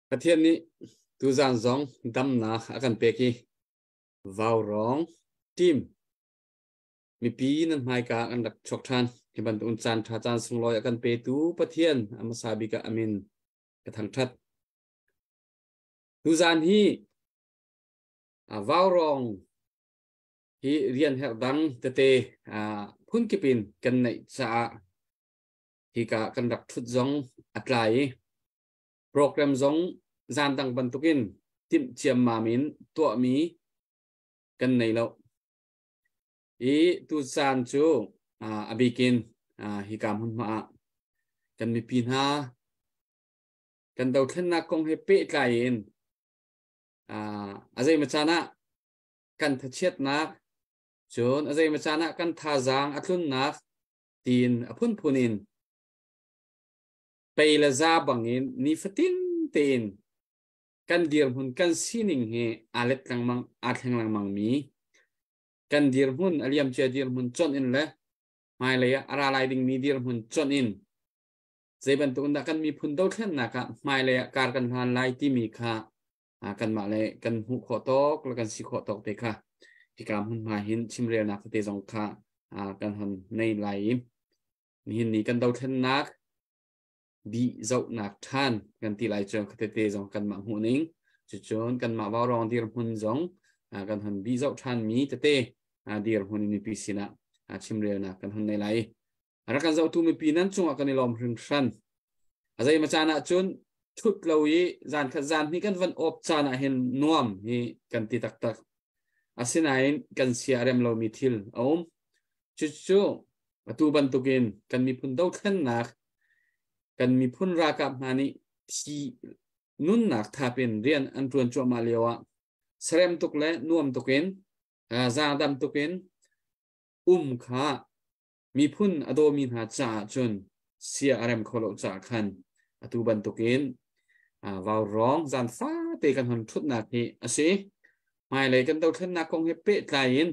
Pathian nih tuzaan zong damnak a kan pek i vaurawng team mipi nan hmaika kan rak chuak ṭhan. Hi bantuk in caan ṭha caan sunglawi a kan petu Pathian a hmasa bik ah amin ka thangṭhat. Tuzaan hi vaurawng hi rian herh dang tete phunkip in kan neih caah hika kan rak ṭhut zong a tlai i program zong zan dang bantukin timh ciammam in tuahmi kan nei lo. I tucaan cu a bikin hika hmunhma ah kan mipi hna kan dothlennak kong he pehtlai in a zeimaw caan ah kan thachiatnak cun a zeimaw caan ah kan thazaang a tlunnak tiin a phunphun in pei le za bangin nifatin tein kan dirhmun kan sining hi aa let lengmang aa thleng lengmang mi kan dirhmun a liamcia dirhmun conh in le hmailei ah a ra lai dingmi dirhmun conh in zei bantuk in dah kan miphun dothlennak ah hmailei ah kar kan hlan lai timi kha kanmah le kan hmuh khawh tawk le kan si khawh tawk te kha hika hmunhma hin chimrelnak tete zong kha kan hon nei lai i nihin ni kan dothlennak bi zohnak ṭhan kan ti lai cu tete zong kanmah hmuh ning cucun kanmah vaurawng dirhmun zong kan hon bi zoh ṭhan mi tete dirhmun mipi sinah chimrelnak kan hon nei lai. Rak kan zohtu mipi nan cungah kan i lawm hringhran. A zeima caan ah cun thut lo i zan khat zan hnih kan van awp caan ah hin nuam hi kan ti taktak. Asinain kan sia a rem lomi thil a um. Cucu atu bantukin kan miphun dothlennak kan miphun ralkap hna nih thi nunnak thap in rian an ṭuan cuahmah lio ah sarem tuk le nuam tukin zaangdam tukin um kha miphun a dawmi hna caah cun sia a rem kho lo caah khan atu bantukin vaurawng zan fate kan hon ṭhutnak hi a si. Hmailei kan dothlennak kong he pehtlai in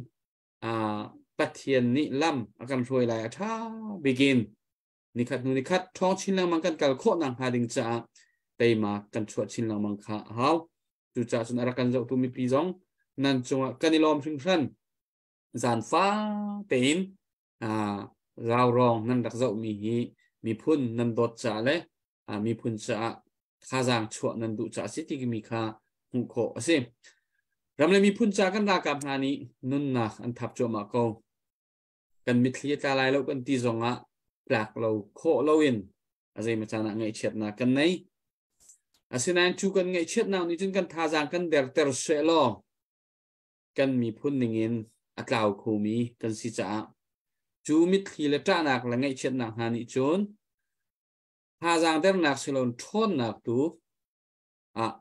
Pathian nih lam a kan hruai lai a ṭha bikin nikhat hnu nikhat ṭhawng chin lengmang kan kal khawh nakhnga ding caah teimak kan chuah chin lengmang kha a hau. Cucaah cun a rak kan zohtu mipi zong nan cungah kan i lawm hringhran. Zaanfa tein raurawng nan rak zohmi hi miphun nan dawt caah le miphun caah thazaang chuah nan duh caah a si timi kha hmuh khawh a si. Ram le miphun ca kan ralkap hna nih nunnak an thap cuahmah ko. Kan mitthli a tla lai lo kan ti zongah tlak lo khawh loin a zeimaw caan ah ngaihchiatnak kan nei. Asinain cu kan ngaihchiatnak nih cun kan thazaang kan derter seh law kan miphun ningin a tlau khomi kan si caah cu mitthli le ṭahnak le ngaihchiatnak hna nih cun thazaang dernak siloin ṭhawnnak tu ah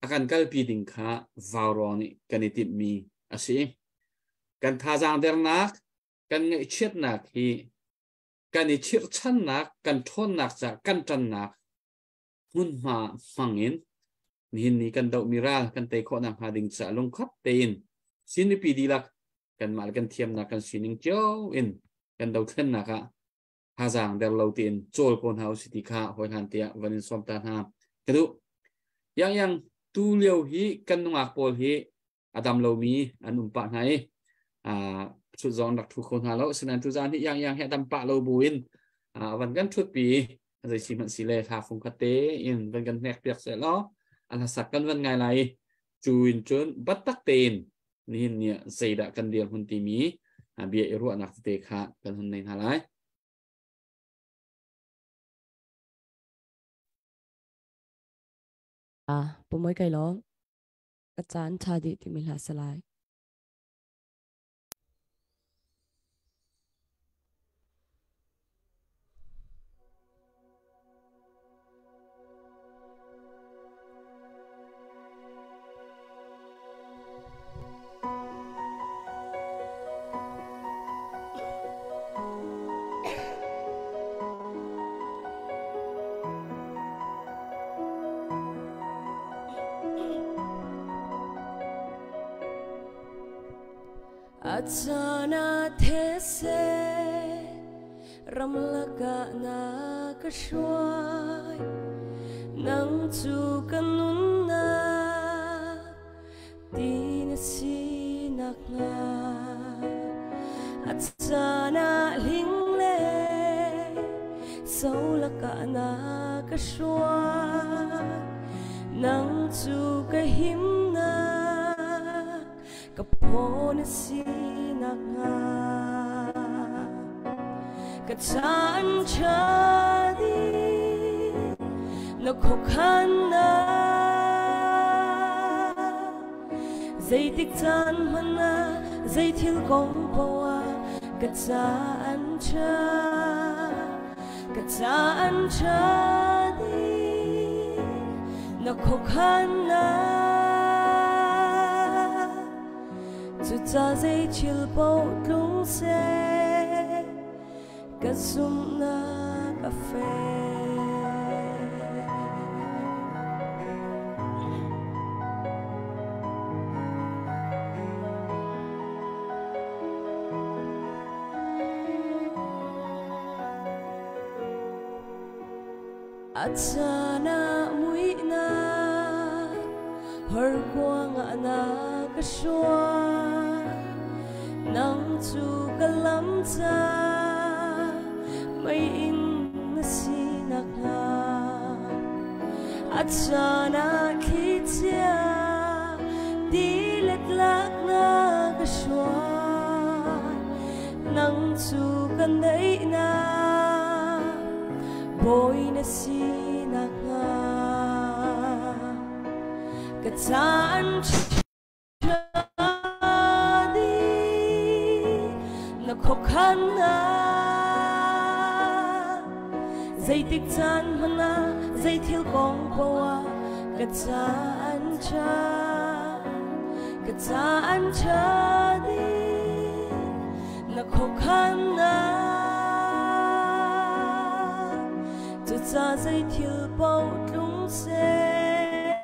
a kan kalpi ding kha vaurawng nih kan i timhmi a si. Kan thazaang dernak, kan ngaihchiatnak hi kan i chirhchannak, kan ṭhawnnak caah kan ṭannak hmunhma hmang in nihin ni kan dohmi ral kan tei khawh nakhnga ding caah lungkhat tein Chin mipi dihlak kanmah le kan thiamnak kan sining cio in kan dothlennak ah thazaang der lo tein cawl ko hna usih ti kha hawi hlan tiah van in sawm ta hna ka duh. Yang yang tu lio hi kan nungak pawl hi a dam lomi an um pah hna i thut zong rak thu kho hna lo. Asinain tuzaan hi yang yang hi a dam pah lo buin van kan thut pi zei si hmanh si le hla fung khat te in van kan hnek piak seh law a hlasak kan van ngai lai cu in cun battak tein nihin ni ah zeidah kan dirhmun timi bia i ruahnak tete kha kan hun nei hna lai. Pumoi kai lawm. Ka caan ṭha dih timi hlah salai. Achana these ramlaka na ka hruai. Nang cu ka nunnak ti na si nakhnga a caan ah hling le so lakah na ka hruai. Nang cu ka himnak ka phaw na si nakhnga ka caan ṭha dih na khuakhannak zeitik caan hmanh ah zei thil kong poah ah ka caan ṭha ka caan ṭha dih na khuakhannak cuca zei thil paoh tlung seh ka zumhnak a fek. A caan ah muihnak horkuang ah na ka hruai. Nang cu ka lam ca mei in na si nakhnga. A caan ah thlichia tilet lak na ka hruai. Nang cu ka daihnak bawi na si nakhnga. Ka caan dih na khuakhannak zeitik caan hmanh ah zei thil kong poah ah ka caan ṭha ka caan ṭha dih na khuakhannak cuca zei thil paoh tlung seh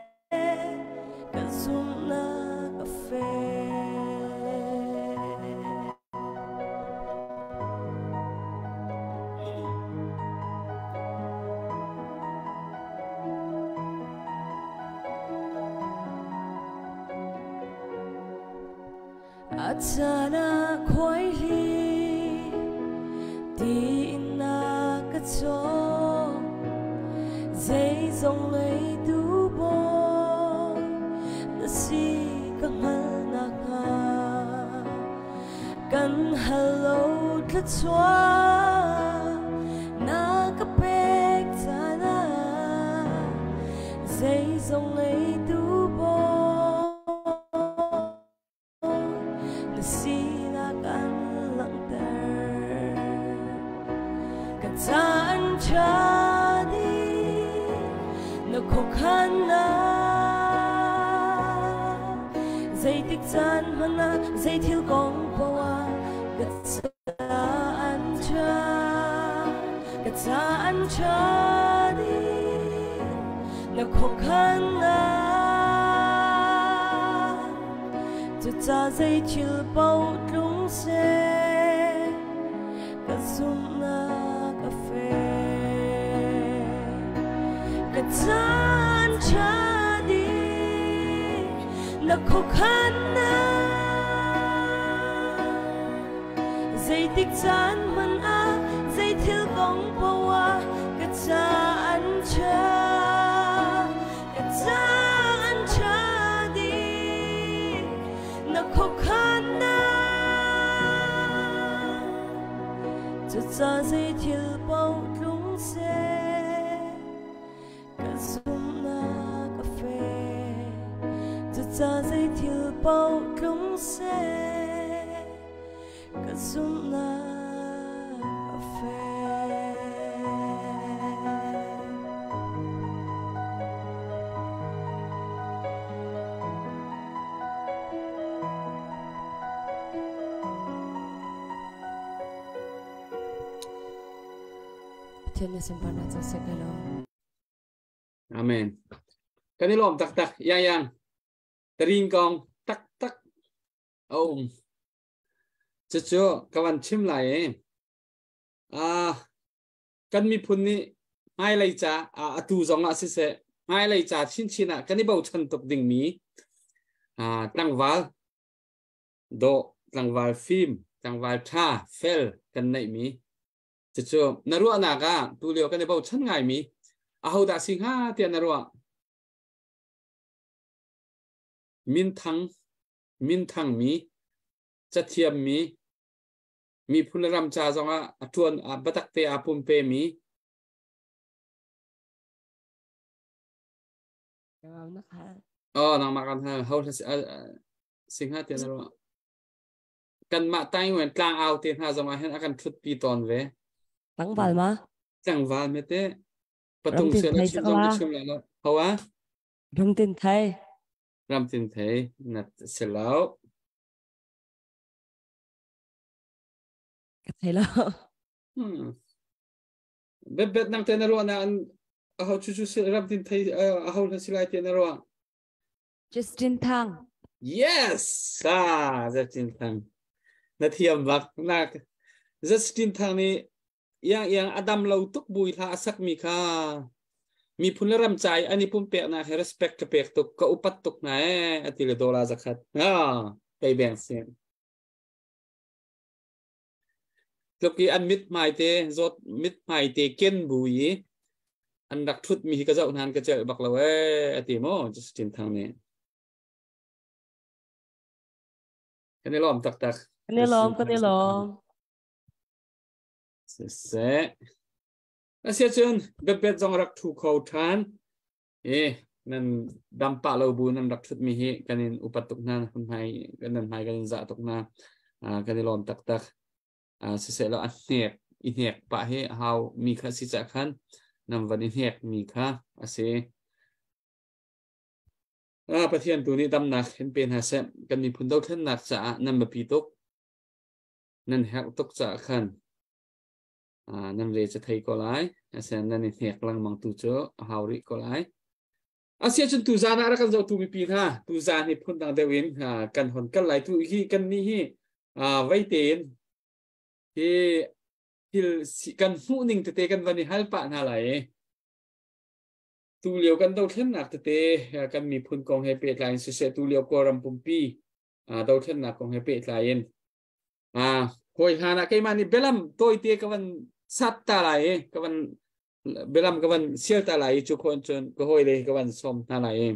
ka zumhnak a fek. A caan ah khuaihli tiin na ka cawk zeizong ngeitu bawi na si ka hngalh nakhnga kan hal lo thluachuah na ka pek caan ah zeizong ngeitu bawi na sinak an langhter. Ka caan ṭha dih na khuakhannak zeitik caan hmanh ah zei thil kong poah ah ka caan ṭha ka caan ṭha dih na khuakhannak Cuca zei thil paoh tlung seh ka zumhnak a fek. Ka caan ṭha dih na khuakhannak zeitik caan hmanh ah zei thil kong paoh ah ka caan ṭha ka caan ṭha dih na khuakhannak cuca zei thil paoh tlung seh ka zumhnak a fek cuca zei thil paoh tlung seh ka zumhnak a fek. Pathian nih sunparnak cu seh ko law. Amen. Kan i lawm taktak. Yang yang. Tarin kong taktak a um. Cucu ka van chim lai i kan miphun nih hmailei ca atu zong ah siseh Hmailei ca chinchin ah kan i bochan tuk dingmi tlangval dawh, tlangval fim, tlangval ṭha, fel kan neihmi cucu na ruahnak ah tulio kan i bochan ngaimi ahodah si hnga tiah na ruah? Minthang minthangmi cathiammi miphun le ram ca zongah a ṭuan biatak te aa pumpemi Oh, nangmah kan hal. Ho si hnga tiah na ruah? Kanmah Taiwan tlang au te hna zong ah hin a kan ṭhutpi tawn ve. Tlangval ma? Tlangval me te. Patung se la chim zong ka chim la lo. Ho a? Ram tin thai. Ram tin thai na si lo. Ka thei lo. Hmm. Bet bet nang te na ruah na an aho chu chu si ram tin thei aho hla si lai te na ruah. Justin Thang. Yes! Ah, Justin Thang. Na thiam bak. Na Justin Thang nih iang iang adam lo tuk bui hla a sak mi kha miphun le ram cai an i pumpeknak he respect ka pek tuk ka upat tuk na e ati le dola zakhat. Ah, kei beng sin. Tluk i an mithmai te zawt mithmai te ken bu i an rak thut mi hi ka zoh hnan ka celh bak lo ee a ti maw Justin Thang nih. Kan i lawm taktak. Kan i lawm, kan i lawm. Siseh. Asia cun betbet zong rak thu kho than. E nan dam pah lo bu nan rak thut mi hi kan in upat tuk hna kan hmai kan nan hmai kan in zah tuk hna kan i lawm taktak siseh law a hnek i hnek pah hi hau mi kha si ca khan nan van i hnek mi kha a si Pathian tu nih damnak in pe hna seh kan miphun dothlennak caah nan biapi tuk nan herh tuk caah khan nan re cu thei ko lai asian nan i hnek lengmang tu cu a hau rih ko lai asia cun tu zan ah rak kan zohtu mipi hna tu zan hi phun dang deuh in kan hon kal lai tu hi kan nih hi vei tein hi thil kan hmuh ning tete kan van i hal pah hna lai i tu lio kan dothlennak tete kan miphun kong he pehtlai in siseh tu lio Kawlram pumpi dothlennak kong he pehtlai in Hawi hlan ah keimah nih bialam tawite ka van sat ta lai i ka van bialam ka van sial ta lai i cu khon cun ka hawile ka van sawm hna lai i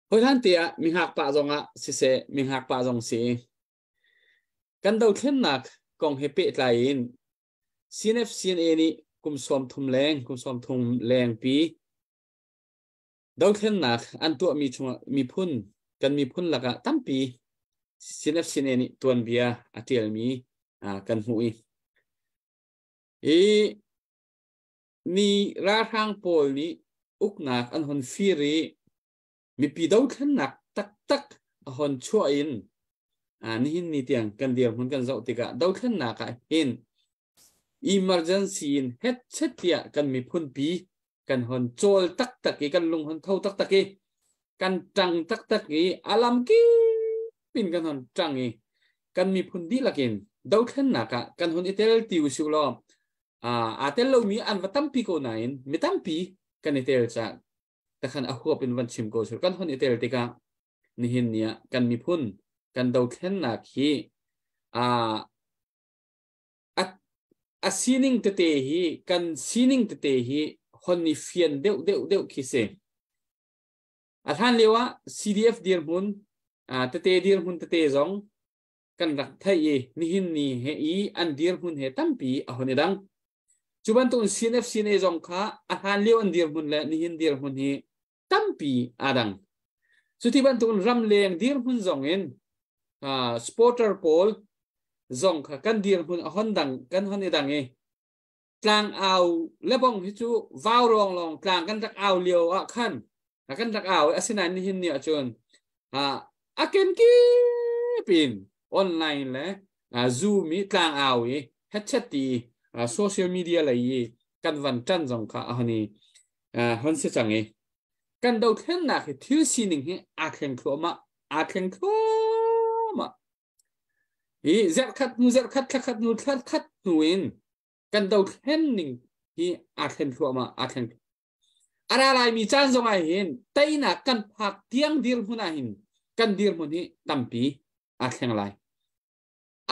hawi hlan te ah mihngak pa zong ah siseh mihngak pa zong si kan dothlennak kong he pehtlai in CNF CNA nih kum 30 leng kum 30 leng pi Dothlennak an tuahmi chungah miphun kan miphun lakah tampi CNFCNA nih tuanbia a ṭialmi kan hmuh i hi ni ralhrang pawl nih uknak an hon fir i mipi dothlennak taktak a hon chuah in nihin ni tiang kan dirhmun kan zoh tikah dothlennak ah hin emergency in hetchet tiah kan miphun pi kan hon cawl taktak i kan lung hon tho taktak i kan ṭang taktak i alam kip in kan hon ṭang i kan miphun dihlak in dothlennak ah kan hun i tel ti usih law aa tel lomi an va tampi ko nain mi tampi kan i tel cah takhan a huap in van chim ko sur kan hun i tel tikah nihin ni ah kan miphun kan dothlennak hi a sining tete hi kan sining tete hi hon i fian deuh deuh deuh khi si. A hlan lio ah CDF dirhmun tete dirhmun tete zong kan rak theih i nihin ni he i an dirhmun he tampi a hon i dang. Cu bantuk in CNF CNA zong kha a hlan lio an dirhmun le nihin dirhmun hi tampi aa dang. Cuti bantuk in ramleng dirhmun zong in supporter pawl zong kha kan dirhmun a hon dang kan hon i dang i tlang au le bong hi cu vau rong lawng tlang kan rak au lio ah khan kan rak au asinain nihin ni ahcun a kenkip in online le Zoom i tlang au i headset ti social media lei i kan van ṭan zong kha a hon i hon si cang i kan dothlennak hi thil sining hi aa thleng thluahmah aa thleng thluahmah hi zarhkhat hnu zarhkhat thlakhat hnu thlakhat hnu in kan dothlen ning hi aa thlen thluahmah aa thleng. A ra laimi caan zong ah hin teinak kan phak tiang dirhmun ah hin kan dirhmun hi tampi aa thleng lai.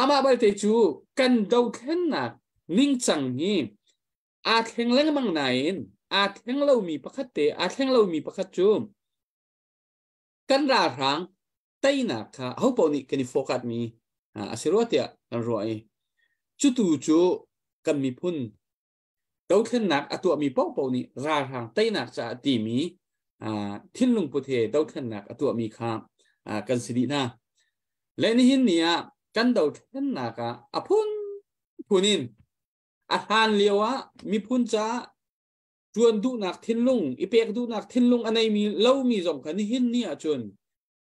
Amah balte cu kan dothlennak ningcang hi aa thleng lengmang nain aa thleng lomi pakhat te aa thleng lomi pakhat cu kan ralhrang teinak kha ahopaoh nih kan i focus mi a si rua tiah kan ruah i cutu cu kan miphun dothlennak a tuahmi paohpaoh nih ralhrang teinak caah timi thinlung put he dothlennak a tuahmi kha kan si dih hna. Le nihin ni ah kan dothlennak ah a phunphun in a hlan lio ah miphun caah ṭuan duhnak thinlung i pek duhnak thinlung a neimi lomi zong kha nihin ni ahcun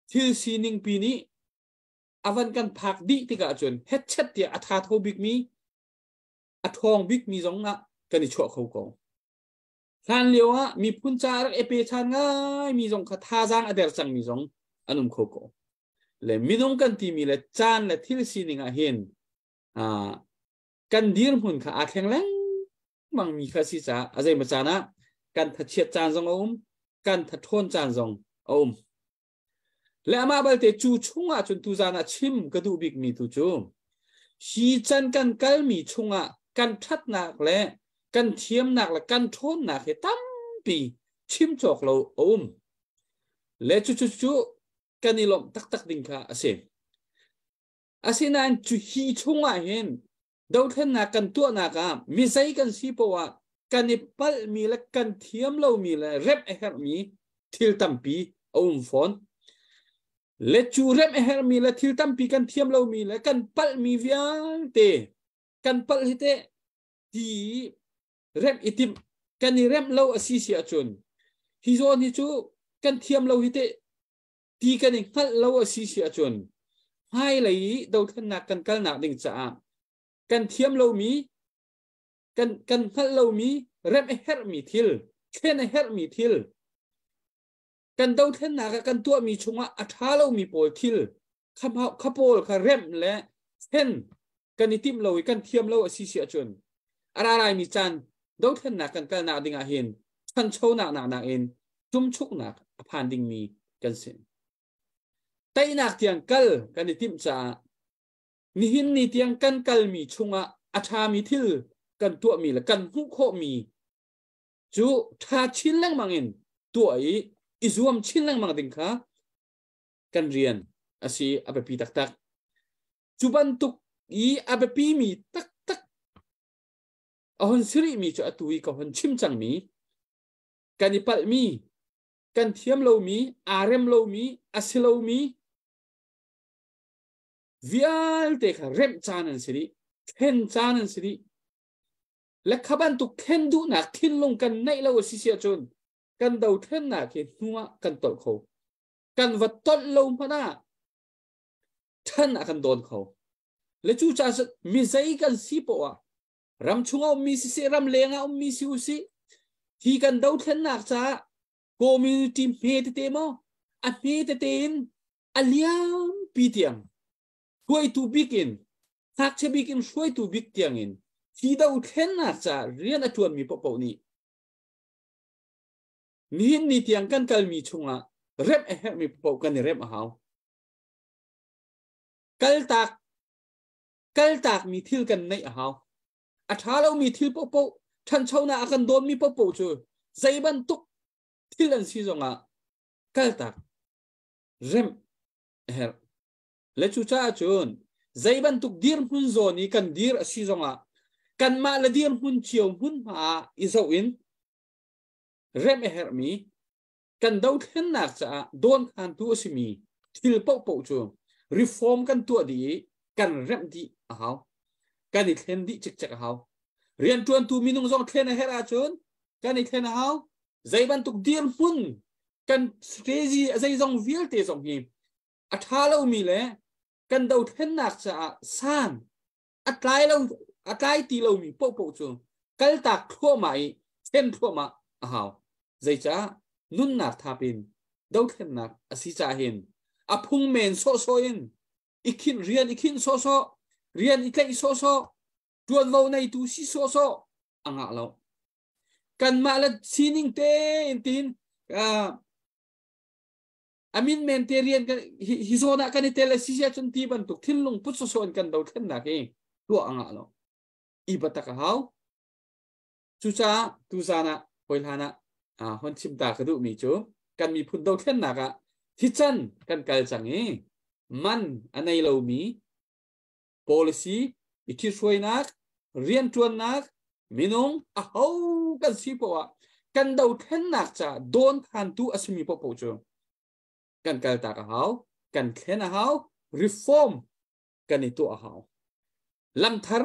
thil sining pi nih a van kan phak dih tikah cun hetchet tiah a tha tho bikmi a ṭhawng bikmi zong ah kan i chuah kho ko. Hlan lio ah miphun ca rak i pe ṭhan ngaimi zong kha thazaang a der cangmi zong an um kho ko. Le minung kan timi le caan le thil sining ah hin kan dirhmun kha aa thleng lengmang mi kha si caah a zeimaw caan ah kan thachiat caan zong a um, kan thathawn caan zong a um. Le amah balte cu chungah cun tuzan ah chim ka duh bikmi tu cu hi can kan kalmi chungah kan ṭhatnak le kan thiamnak le kan ṭhawnnak hi tampi chim cawk lo a um. Le cucu cu kan i lawmh taktak ding kha a si. Asinain cu hi chungah hin dothlennak kan tuahnak ah mizei kan si poah kan i palhmi le kan thiam lomi le remh a herhmi thil tampi a um fawn. Le cu remh a herhmi le thil tampi kan thiam lomi le kan palhmi vialte kan palh hi teh ti remh i timh kan i remh lo a si si ahcun hi zawn hi cu kan thiam lo hi teh ti kan i hngalh lo a si si ahcun hmailei i dothlennak kan kalnak ding caah kan thiam lomi kan kan hngalh lomi remh a herhmi thil thlen a herhmi thil kan dothlennak ah kan tuahmi chungah a ṭha lomi pawl thil kha pawl kha remh le thlen kan i timh lo i kan thiam lo a si si ahcun a ra laimi caan dothlennak kan kalnak ding ah hin ṭhanchonak nak nakin ṭumchuknak a phan dingmi kan si. Teinak tiang kal kan i timh caah nihin ni tiang kan kalmi chungah a ṭhami thil kan tuahmi le kan hmuh khawhmi cu ṭha chin lengmang in tuah i i zuam chin lengmang ding kha kan rian a si a biapi taktak. Cu bantuk i a biapimi taktak a hun si rihmi cu atu i ka hun chim cangmi kan i palhmi kan thiam lomi aa rem lomi a si lomi vialte kha remh caan an si dih thlen caan an si dih le kha bantuk thlen duhnak thinlung kan neih lo a si si ahcun kan dothlennak hi hnu ah kan tolh kho kan va tolh lo hmanh ah ṭhan a kan dawn kho le cu caah mi zei kan si poah ah ram chung ah ummi siseh ram leng ah ummi si usih hi kan dothlennak caah community hme tete maw a hme tete in a liampi tiang hruaitu bik in ngakchia bik in hruaitu bik tiang in hi dothlennak caah rian a ṭuanmi paohpaoh nih nihin ni tiang kan kalmi chungah remh a herhmi paoh kan i remh a hau kaltak kaltakmi thil kan neih a hau a ṭha lomi thil paohpaoh ṭhanchonak a kan dawnmi paohpaoh cu zei bantuk thil an si zongah kaltak remh a herh le cucaah cun zei bantuk dirhmun zawn i kan dir a si zongah kanmah le dirhmun cio hmunhma ah i zoh in remh a herhmi kan dothlennak caah dawnkhantu a simi thil paohpaoh cu reform kan tuah dih i kan remh dih a hau. Kan i thlen dih cikcek a hau. Rianṭuantu minung zong thlen a herh ahcun kan i thlen a hau. Zei bantuk dirhmun kan strategy a zeizong vialte zong hi a ṭha lomi le kan dothlennak caah san a tlai lo a tlai ti lomi paohpaoh cu kaltak thluahmah i thlen thluahmah a hau. Zeicah nunnak thap in dothlennak a si cah hin a phung men sawhsawh in i khinh rian i khinh sawhsawh rian i tlaih sawhsawh ṭuanvo neitu si sawhsawh a ngah lo. Kanmah le sining te in tin amin men te rian kan hi zawn ah kan i tel a si sia cun ti bantuk thinlung put sawsawh in kan dothlennak hi tuah a ngah lo. I batak a hau. Cucaah tuzan ah hawi hlan ah hon chim ta ka duhmi cu kan miphun dothlennak ah thican kan kal cang i man a nei lomi policy i ṭhithruainak rianṭuannak minung aho kan si poah ah kan dothlennak ca dawnkhantu a simi paohpaoh cu kan kaltak a hau, kan thlen a hau, reform kan i tuah a hau. Lamthar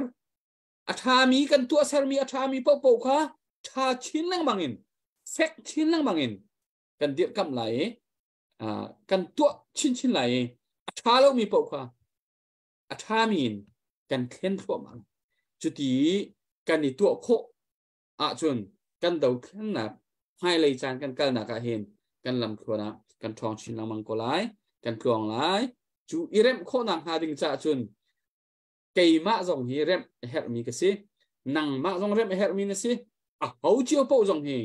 a ṭhami kan tuahsermi a ṭhami paohpaoh kha ṭha chin lengmang in fek chin lengmang in kan dirhkamh lai i kan tuah chinchin lai i a ṭha lomi paoh kha a ṭhami in kan thlen thluahmah. Cuti kan i tuah khawh ahcun kan dothlennak hmailei caan kan kalnak ah hin kan lamthluan ah kan ṭhawng chin lengmang ko lai, kan tluang lai. Cu i remh khawhnak hnga ding caah cun keimah zong hi remh a herhmi ka si, nangmah zong remh a herhmi na si, a ho cio paoh zong hi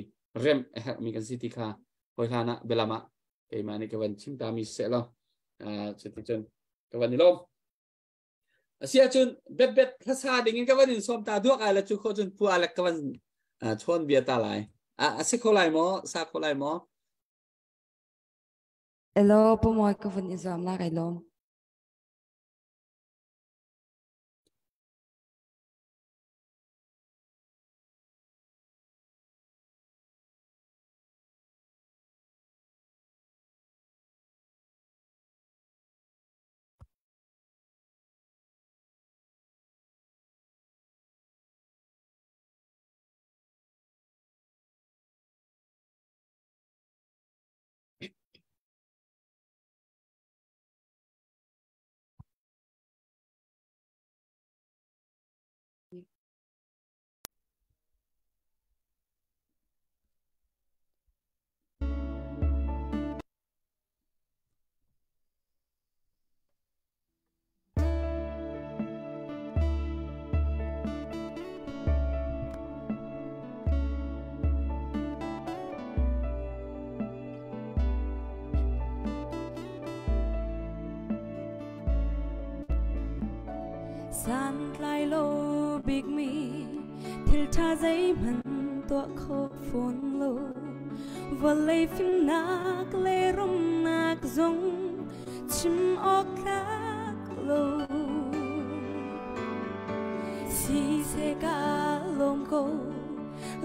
remh a herhmi kan si ti kha hawi hlan ah bialam ah keimah nih ka van chim ta mi seh law cuticun ka van i lawm. Asiahcun betbet hlasa ding in ka van in sawm ta duak ai la cu kho cun pu alek ka van chawn bia ta lai. A si kho lai maw? Sa kho lai maw? Hello, pu Mawi ka vun i zuam la kai lawm. Santlai lo bikmi thil ṭha zeihmanh tuah khawh fawn lo vawlei fimnak le rumnak zong chim awk tlak lo siseh ka lawm ko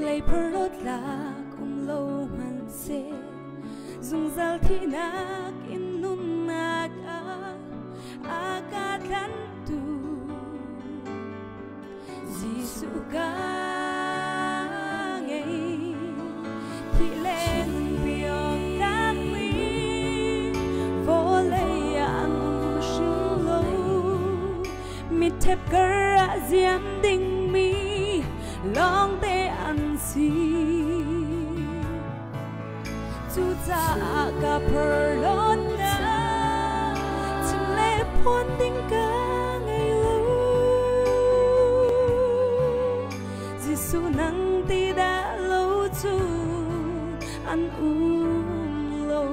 lei phorhlawt lak um lo hmanhseh zungzal thihnak in nunnak ah a ka tlanhtu Jesuh ka ngei thi le piong tlakmi vawlei ah an um hrim lo mitthep kar ah ziam dingmi lawngte an si cucaah ka phorhlawtnak chim le phuan ding ka ngei lo Jesuh nang ti dah lo cu an um lo.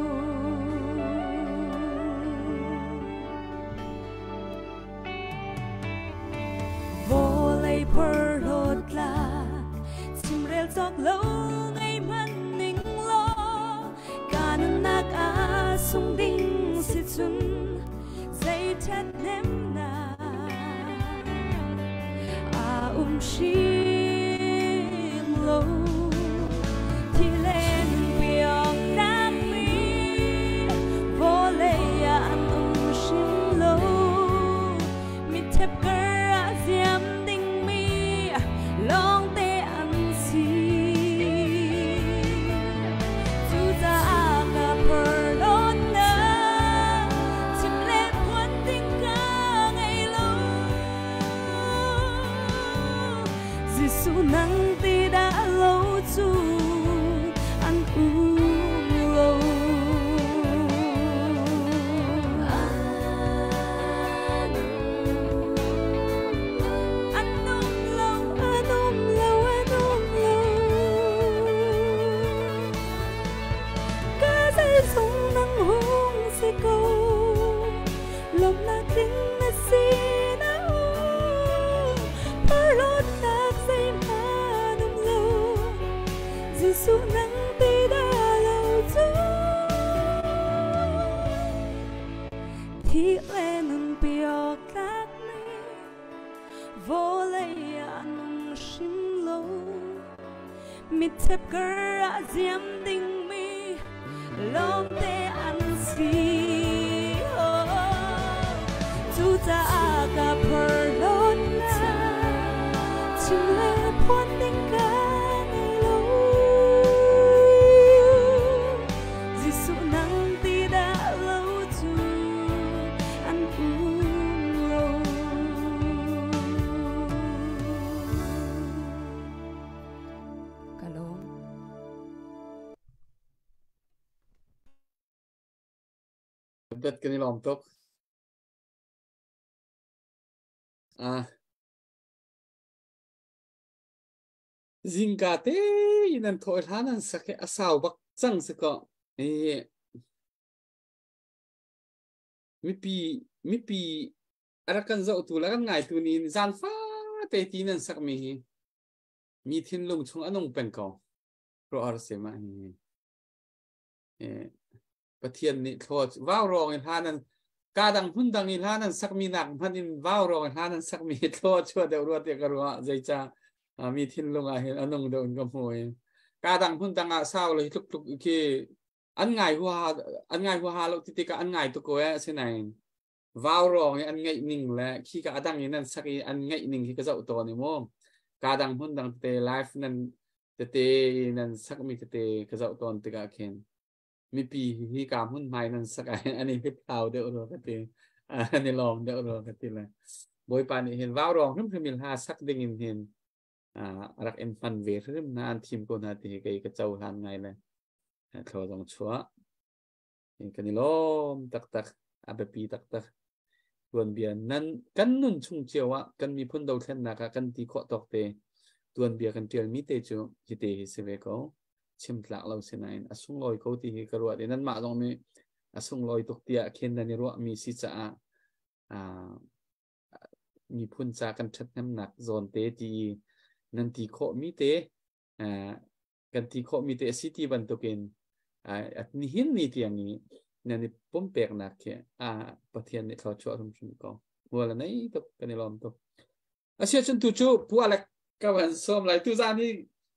Vawlei phorhlawt tlak chimrel cawk lo ngei hmanh ning law ka nunnak ah sung ding si cun zei ṭhathnemnak a um hrim lo. Thi le piak tlakmi vawlei ah an um hrim lo. Mitthep kar ah ziam dingmi lawngte an si. Cucaah ka phorhlawtnak chim le phuan ding ka ngei lo. Jesuh nang ti dah lo cu an um lo. An um lo, an um lo, an um lo. Mitthep kar ah ziam dingmi lawngte an si. Cucaah ka phorhlawtnak chim le phuan ding ka ngei lo. Jesuh nang ti dah lo cu an um lo. Ka lawm. Bet kan i lawm tuk. Ah. Zingka te in an thawh hlan an sak i a sau bak cang si ko. I mipi mipi a rak kan zohtu le kan ngaitu nih zan fate ti nan sakmi hi mi thinlung chung a nung peng ko. Ruah se ma hi. Pathian nih thlaw vau rawng in hlan an ka dang hmun dang i hlan an sakmi nak hmanh in vau rawng in hlan an sakmi thlaw chuah deuh rua tiah ka ruah zeica mi thinlung ah hin a nung deuh in ka hmu i ka dang hmun dang ah sau le tluk tluk khi an ngai huaha an ngai huaha lo ti tikah an ngai tuk ko eh asinain vau rawng i an ngeih ning le khi ka adang in an sak i an ngeih ning hi ka zoh tawn i mu ka dang hmun dang tete live nan tete nan sakmi tete ka zoh tawn tikah khin mipi hi ka hmun hmai nan sak ah an i hliphlau deuh rua ka ti an i lawm deuh rua ka ti le Bawipa nih hin vau rawng hrimhrim in hla sak ding in hin rak in hman ve hrim na an thim ko hna ti hi kei ka cohlan ngai le thlaw zong chuah kan i lawm taktak a biapi taktak tuanbia nan kan nun chung cio ah kan miphun dothlennak ah kan ti khawh tawk te tuanbia kan tialmi te cu hi te hi si ve ko chim tlak lo sinain a sunglawi ko ti hi ka ruat i nanmah zong nih a sunglawi tuk tiah khin nan i ruahmi si caah miphun ca kan ṭhathnemnak zawn te ti nan ti khawhmi te kan ti khawhmi te a si ti bantukin nihin ni tiang i nan i pumpeknak khi Pathian nih thluachuah hrimhrim ko. Hmual a nei tuk kan i lawm tuk. Asia cun tu cu Pu Alek ka van sawm lai tu zan hi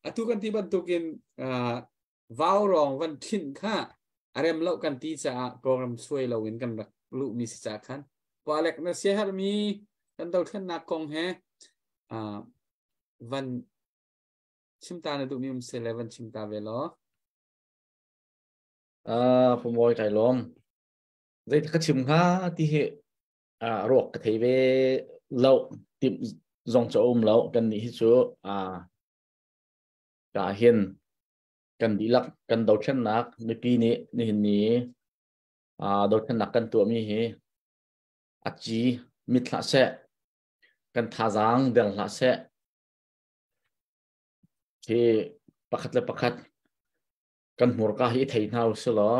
atu kan ti bantukin vau rong van ṭhinh kha a rem lo kan ti caah program suai lo in kan rak luhmi si ca khan Pu Alek na siaherhmi kan dothlennak kong he van chimta na duhmi um se le van chimta ve law. Pumawi kai lawm. Zei ka chim hnga ti hi ruak ka thei ve lo tim zong cu um lo kan nih hi cu ka hin kan dihlak kan dothlennak mipi nih nihin ni dothlennak kan tuahmi hi a ci mit hlah seh kan thazaang der hlah seh Hi pakhat le pakhat kan hmurka hi i thei hna usih law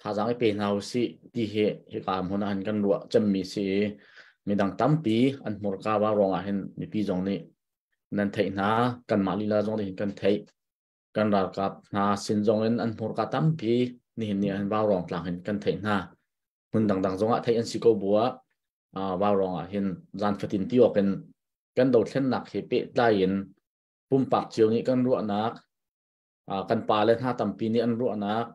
thazaang i pe hna usih ti hi hika hmun ah hin kan ruah cemmi si i midang tampi an hmurka va ruangah hin mipi zong nih nan theih hna kanmah lila zong nih hin kan theih kan ralkap hna sin zong in an hmurka tampi nihin ni ah hin vaurawng tlang hin kan theih hna hmun dangdang zongah theih an si ko bu ah vaurawng ah hin zan fatin ti awk in kan dothlennak he pehtlai in pumpak cio nih kan ruahnak kan pa le hna tampi nih an ruahnak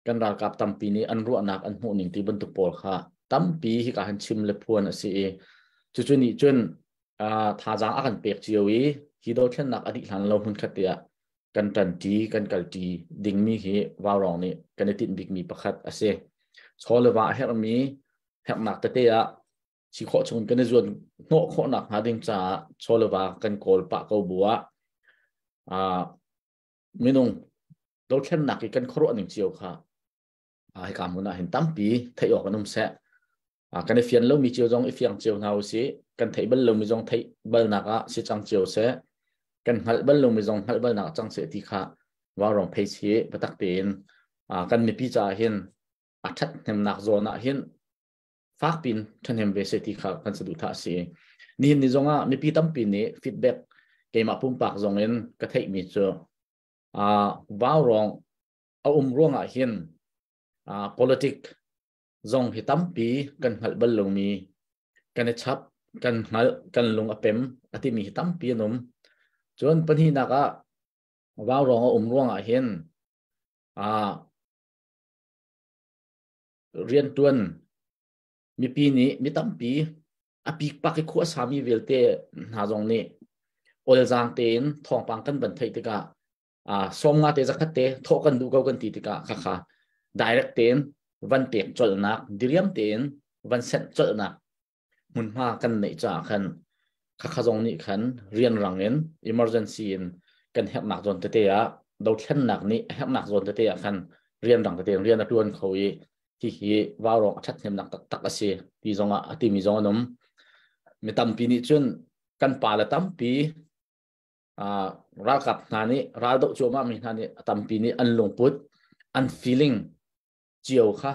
kan ralkap tampi nih an ruahnak an hmuh ning ti bantuk pawl kha tampi hika han chim le phuan a si i cucu nih cun thazaang a kan pek cio i hi dothlennak a dih hlan lo hmun khat te ah kan ṭanṭi kan kalṭi dingmi hi vaurawng nih kan i tinh bikmi pakhat a si. Chaw le va a herhmi herhnak tete ah si khawh chung kan i zuan hnawh khawhnak hnga ding caah chaw le va kan kawl pah ko bu ah minung dothlennak i kan khuaruah ning cio kha hika hmun ah hin tampi theih awk an um seh. Kan i fian lomi cio zong i fiang cio hna usih. Kan theih bal lomi zong theih balnak ah si cang cio seh. Kan hngalh bal lomi zong hngalh balnak cang seh ti kha vaurawng phei si biatak tein kan mipi caah hin a ṭhathnemnak zawn ah hin fak pin ṭhahnem ve seh ti kha kan saduhthah a si. Nihin ni zongah mipi tampi nih feedback keimah pumpak zong in ka theihmi cu vaurawng a um ruangah hin politic zong hi tampi kan hngalh bal lomi kan i chap kan hngalh kan lung a pem a timi hi tampi an um. Cun pahnihnak ah Vau rong a um ruangah hin a riantuan mipi nih mi tampi a pikpak i khua sami vialte hna zong nih olzaang tein thawngpang kan van theih tikah sawm nga te zakhat te thawh kan duh ko kan ti tikah khakha direct tein van pek colhnak diriam tein van senh colhnak hmunhma kan neih caah khan khakha zong nih khan rianrang in emergency in kan herhnak zawn tete ah dothlennak nih a herhnak zawn tete ah khan rianrang tete in rian a tuan kho i hihi vaurawng a ṭhathnemnak taktak a si ti zong ah a timi zong an um. Mi tampi nih cun kan pa le tampi ralkap hna nih raldoh cuahmah mi hna nih a tampi nih an lungput an feeling cio kha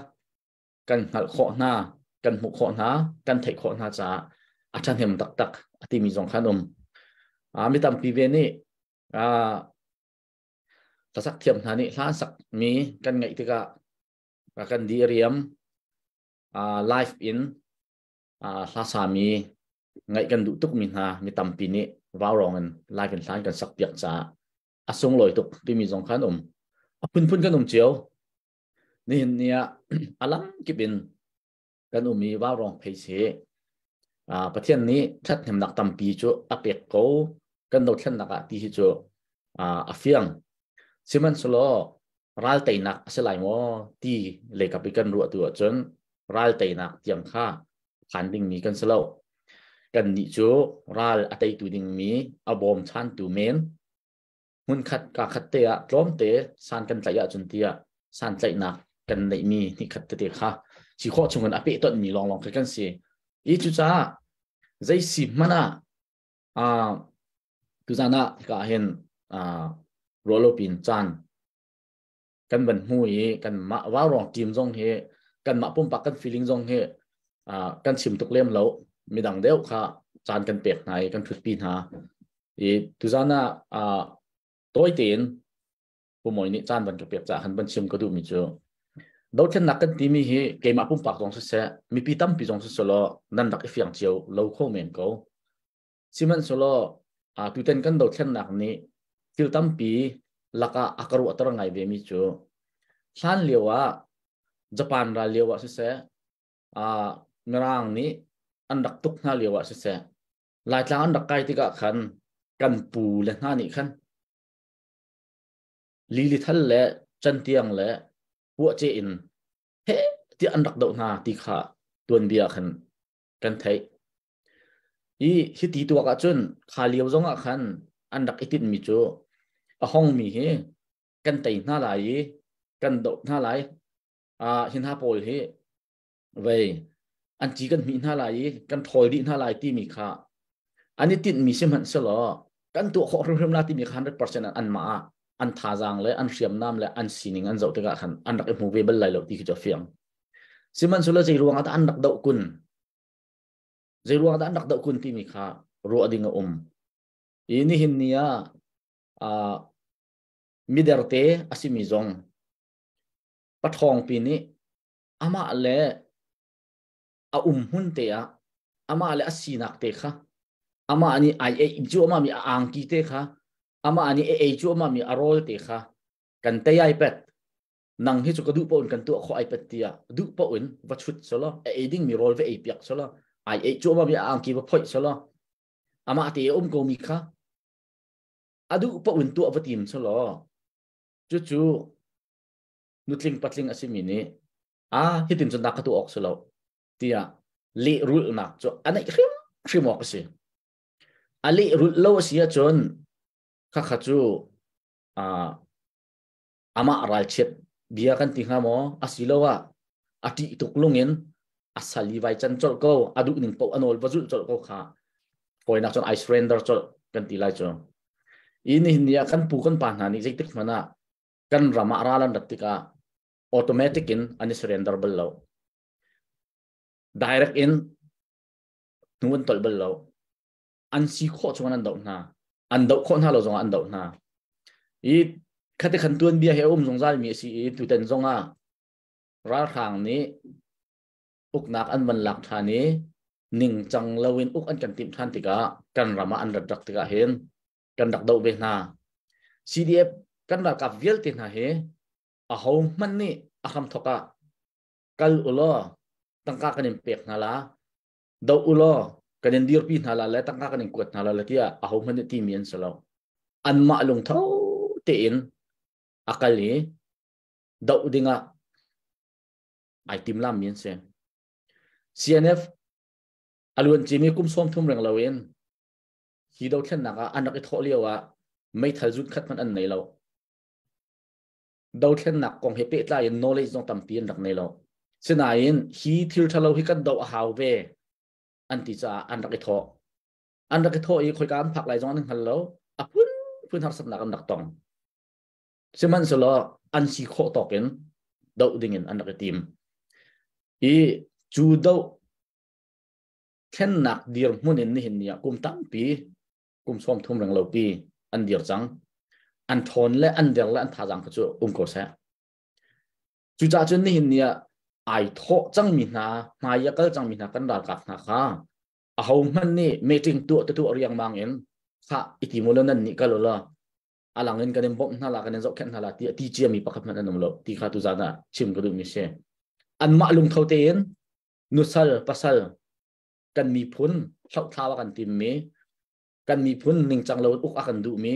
kan hngalh khawh hna kan hmuh khawh hna kan theih khawh hna caah a ṭhahnem taktak a timi zong khan um. Mi tampi ve nih hlasak thiam hna nih hla sak mi kan ngaih tikah kan di riam live in hla sami ngaih kan duh tuk mi hna mi tampi nih vaurawng in live in hlan kan sak piak caah a sunglawi tuk timi zong khan um. A phunphun kan um cio. Nihin ni ah alam kip in kan um i vaurawng phei si Pathian nih ṭhathnemnak tampi cu a pek ko kan dothlennak ah ti hi cu a fiang. Sihmanhsehlaw ral teinak a si lai maw ti leikap i kan ruah tu ahcun ral teinak tiang kha phan dingmi kan si lo. Kannih cu ral a teitu dingmi a bawmchantu men hmunkhat kaa khat te ah tlawmte san kan tlaih ahcun tiah san tlaihnak kan neihmi hnikhat tete kha si khawh chungin a pehtonhmi lawnglawng khi kan si. I cucaah zei si hmanh ah tuzan ah hika ah hin ruahlopin caan kan van hmu i kan mah vaurawng team zong hi kan mah pumpak kan feeling zong hi kan chim tuk lem lo. Midang deuh kha caan kan pek hna i kan thutpi hna i tuzan ah tawi tein pumawi nih caan van ka pek caah khan van chim ka duhmi cu dothlennak kan timi hi keimah pumpak zong siseh mipi tampi zong siseh law nan rak i fiang cio lo kho men ko. Sihmanhsehlaw tutan kan dothlennak nih thil tampi lakah a ka ruahter ngai ve mi cu hlan lio ah Japan ral lio ah siseh Mirang nih an rak tuk hna lio ah siseh Laitlang an rak kai tikah khan kan pu le hna nih khan lili thal le cantiang le puahce in he tiah an rak doh hna ti kha tuanbia khan kan theih. I hiti tuak ahcun kha lio zongah khan an rak i tinhmi cu a hongmi hi kan tei hna lai i kan doh hna lai. Hi hna pawl hi vei an ci kan hmih hna lai i kan ṭhawl dih hna lai timi kha an i tinhmi sihmanhsehlaw kan tuah khawh hrimhrim la timi kha 100% an mah ah an thazaang le an hriamnam le an sining an zoh tikah khan an rak i hmu ve bal lai lo ti khi cu a fiang. Sihmanhsehlaw zei ruangah dah an rak doh kun? Zei ruangah dah an rak doh kun timi kha ruah ding a um. I nihin ni ah miderte a simi zong paṭhawngpi nih amah le a um hmun te ah amah le a sinak te kha amah nih ai ei cuahmah mi a angki te kha amah nih a ei cuahmah mi a rawl te kha kan tei ai pet nang hi cu ka duh paoh in kan tuah khawh ai pet tiah duh paoh in va chut selaw a ei ding mi rawl va ei piak selaw ai ei cuahmah mi a angki va phoih selaw amah te a um ko mi kha a duh paoh in tuah va tim selaw cucu nutling patling a simi nih a hitin cun dah ka tuah awk si lo tiah lehrulhnak cu a neih hrimhrim awk a si. A lehrulh lo a si ahcun khakha cu amah ralchiat bia kan ti hnga maw asiloah a ṭih tuk lungin a sal i vai can colh ko a duh ning paoh a nawl va zulh colh ko kha fawinak cun I surrender colh kan ti lai cu. I nihin ni ah kan pu kan pa hna nih zeitik hmanh ah kan ram ah ral an rat tikah automatic in an i surrender bal lo. Direct in hnu an tolh bal lo. An si khawh chung an doh hna. An doh khawh hna lo zongah an doh hna. I khate khan tuan bia he um zungzal mi a si i tutan zongah ralhrang nih uknak an van lak ṭhan i ningcang loin uk an kan timh ṭhan tikah kan ram ah an rat rak tikah hin kan rak doh ve hna. CDF kan ralkap vialte hna hi aho hmanh nih a hramthok ah kal ulaw tangka kan in pek hna la do ulaw kan in dirpi hna la le tangka kan in kuat hna la le tiah aho hmanh nih timi an si lo. Anmah lungtho tein a kal i doh dingah ai timlam mi an si. CNF a luan cimi kum 30 reng loin hi dothlennak ah an rak i thawh lio ah meithal zut khat hmanh an nei lo. Dothlennak kong he pehtlai in knowledge zong tampi an rak nei lo. Sinain hi thil ṭhalo hi kan doh a hau ve an ti caah an rak i thawh. An rak i thawh i khoika an phak lai zong an hngal lo. A phunphun harsatnak an rak tong. Sihmanhsehlaw an si khawh tawk in doh dingin an rak i tim. I cu doh thlennak dirhmun in nihin ni ah kum tampi kum 30 reng lo pi an dir cang. An ṭhawn le an der le an thazaang kha cu um ko seh. Cucaah cun nihin ni ah ai thawh cangmi hna, hmai a kal cangmi hna kan ralkap hna kha aho hmanh nih meeting tuah te tuah riangmang in khah i ti mu nan nih kal ulaw alang in kan in bawmh hna la kan in zohkhenh hna la ti ti ciami pakhat hmanh an um lo ti kha tuzan ah chim ka duhmi si. Anmah lungtho tein nusal pasal kan miphun hlohthlau a kan timmi kan miphun ningcang lo uk a kan duhmi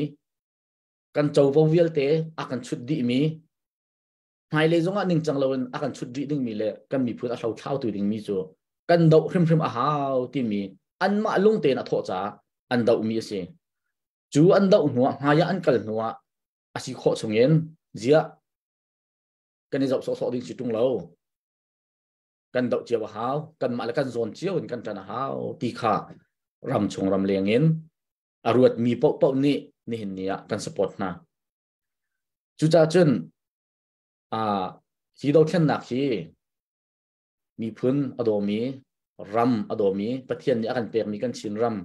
kan covo vialte a kan chut dihmi hmailei zongah ningcang loin a kan chut rih dingmi le kan miphun a hlothlau tu dingmi cu kan doh hrimhrim a hau timi anmah lung tein a thawh caah an dohmi a si. Cu an doh hnuah hmaiah an kal hnuah a si khawh chungin ziah kan i zoh sawhsawh ding si ṭung lo. Kan doh cio a hau, kanmah le kan zawn cio in kan ṭan a hau ti kha ram chung ram leng in a ruatmi paohpaoh nih nihin ni ah kan support hna. Cucaah cun hi dothlennak hi miphun a dawmi, ram a dawmi, Pathian nih a kan pekmi kan Chin ram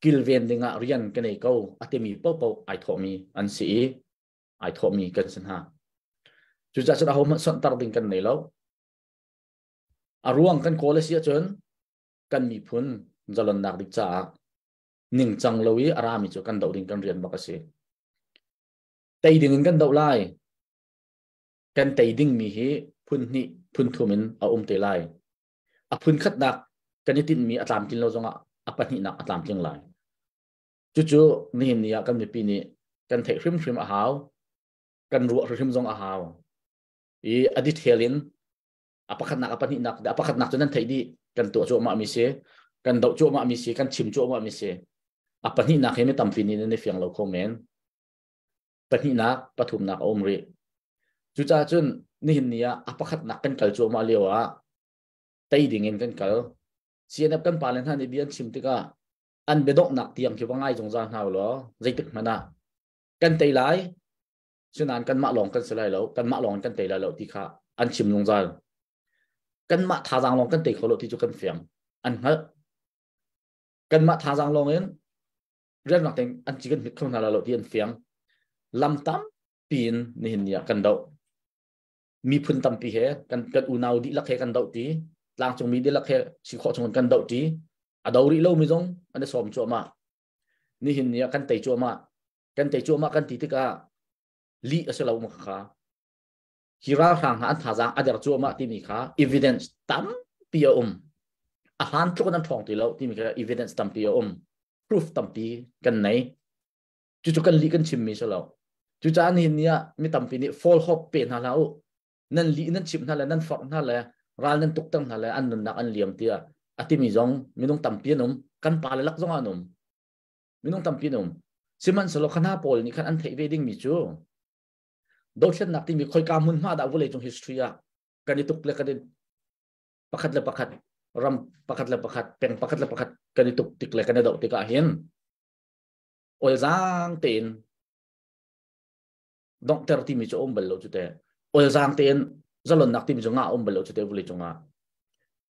kilven dingah rian ka nei ko a timi paohpaoh ai thawhmi an si i ai thawhmi kan si hna. Cucaah cun ahohmanh sonhtar ding kan nei lo. A ruang kan kawl a si ahcun kan miphun zalonnak dik caah ningcang lo i a rami cu kan doh ding kan rian bak a si. Tei ding in kan doh lai. Kan tei dingmi hi phun hnih, phun thum in a um te lai. A phun khatnak kan i tinhmi a tlamtlin lo zongah a pahnihnak a tlamtling lai. Cucu nihin ni ah kan mipi nih kan theih hrimhrim a hau. Kan ruah hrimhrim zong a hau. I a detail in a pakhatnak a pahnihnak a pakhatnak cu nan theih dih kan tuah cuahmah mi si kan doh cuahmah mi si kan chim cuahmah mi si a pahnihnak hi mi tampi nih nan i fiang lo kho men pahnihnak pathumnak a um rih cucaah cun nihin ni ah a pakhatnak kan kal cuahmah lio ah tei ding in kan kal CNF kan pa le hna nih bia an chim tikah an biadonghnak tiang khi va ngai zungzal hna law zeitik hmanh ah kan tei lai Sinain kanmah lawng kan si lai lo, kanmah lawng kan tei lai lo ti kha an chim zungzal. Kanmah thazaang lawng kan tei kho lo ti cu kan fiang. An hngalh. Kanmah thazaang lawng in rianrang tein an ci kan hmit kho hna lai lo ti an fiang. Lam tampi in nihin ni ah kan doh. Miphun tampi he kan kan unau dihlak he kan doh ti. Tlangcungmi dihlak he si khawh chung in kan doh ti. A do rih lomi zong an i sawm cuahmah. Nihin ni ah kan tei cuahmah. Kan tei cuahmah kan ti tikah lih a si lo ma kha hi ralhrang hna an thazaang a der cuahmah timi kha evidence tampi a um. A hlan tluk in an ṭhawng ti lo timi kha evidence tampi a um. Proof tampi kan nei. Cucu kan lih kan chimmi si lo. Cucaah nihin ni ah mi tampi nih fall hope pe hna hlah u. Nan lih nan chimh hna le nan forh hna le ral nan tukter hna le an nunnak an liam tiah a timi zong minung tampi an um. Kan pa le lak zong ah an um. Minung tampi an um. Sihmanhsehlaw kha hna pawl nih khan an theih ve dingmi cu dothlennak timi khoika hmunhma dah vawleicung history ah kan i tuk le kan i pakhat le pakhat ram pakhat le pakhat peng pakhat le pakhat kan i tuk tik le kan i doh tikah hin olzaang tein donghter timi cu um bal lo cu te olzaang tein zalonnak timi cu ngah um bal lo cu te vawleicung ah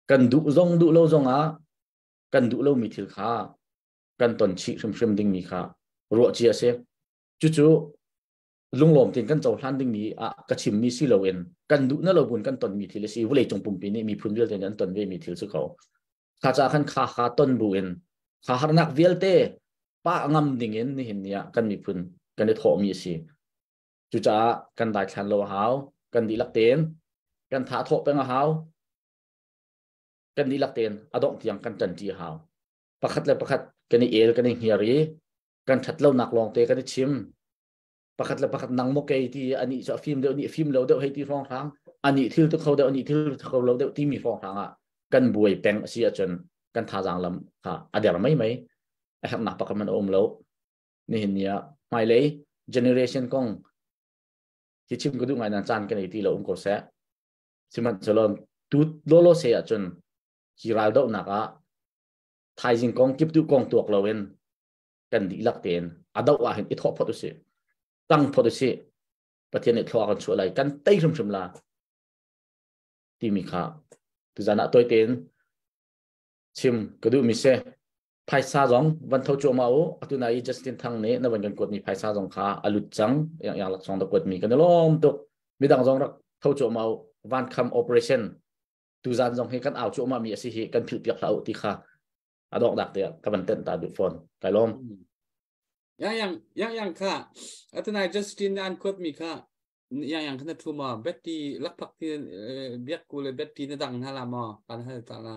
kan duh zong duh lo zong ah kan duh lomi thil kha kan ton chih hrimhrim dingmi kha ruah cia a si. Cucu lunglawm tein kan cohlan dingmi ah ka chimmi si loin kan duh na lo buin kan tonmi thil a si. Vawleicung pumpi nih miphun vialte nih an ton vemi thil si ko. Kha ca khan kha kha ton buin kha harnak vialte pa ngam dingin nihin ni ah kan miphun kan i thawhmi a si. Cucaah kan daithlan lo a hau. Kan dihlak tein kan tha thawh peng a hau. Kan dihlak tein a dongh tiang kan ṭanṭi a hau. Pakhat le pakhat kan i el kan i hniar i kan ṭhat lonak lawngte kan i chim. Pakhat le pakhat nang maw kei ti anih cu a fim deuh nih fim lo deuh hei ti hrawnghrang anih thil tu kho deuh anih thil kho lo deuh timi hrawnghrang ah kan buai peng a si ahcun kan thazaang lam kha a der mai mai a herhnak pakhat man a um lo. Nihin ni ah hmailei generation kong hi chim ka duh ngai nan caan kan ei ti lo um ko seh. Sihmanhsehlaw tu lawlaw se ahcun hi ral dohnak ah thaizing kong kiptuh kong tuak loin kan dihlak tein a doh ah hin i thawh phot usih tang phot usih Pathian nih thlua kan chuah lai kan tei hrimhrim la timi kha tuzan ah tawi tein chim ka duh mi si. Phaisa zong van tho cuahmah u. Atu na i Justin Thang nih na van kan kuat mi phaisa zong kha a lut cang. Yang yang laksawng da kuat mi kan i lawm tuk. Midang zong rak tho cuahmah u. Van kham operation tuzan zong hi kan au cuahmah mi a si hi kan philh piak hlah u ti kha a dok dak te ka van tenh ta duh fawn. Kai lawm. Yang yang yang yang kha atu nai Justin an kuat mi kha yang yang kha na thu ma Betty lakphak ti biak ku le Betty na dang hna la ma kan hal ta la.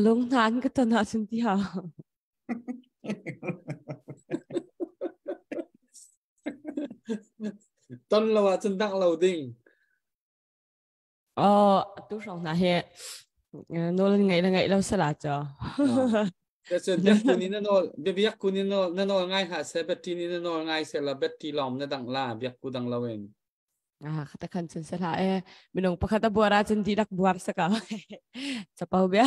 Lung hna an ka ton ahcun ti hau. Ton lo ahcun dangh lo ding. Oh, tu hrawng hna hi nawl ngaih le ngaih lo sala cho. Cun biak kun in na nawl biak kun in na nawl ngai ha se Betty ni na nawl ngai se la Betty lawm na dangh la biak ku dang lo in. Ah, khata khan cun sala e minung pakhat a buar ahcun dihlak buar saka. Chapau bia.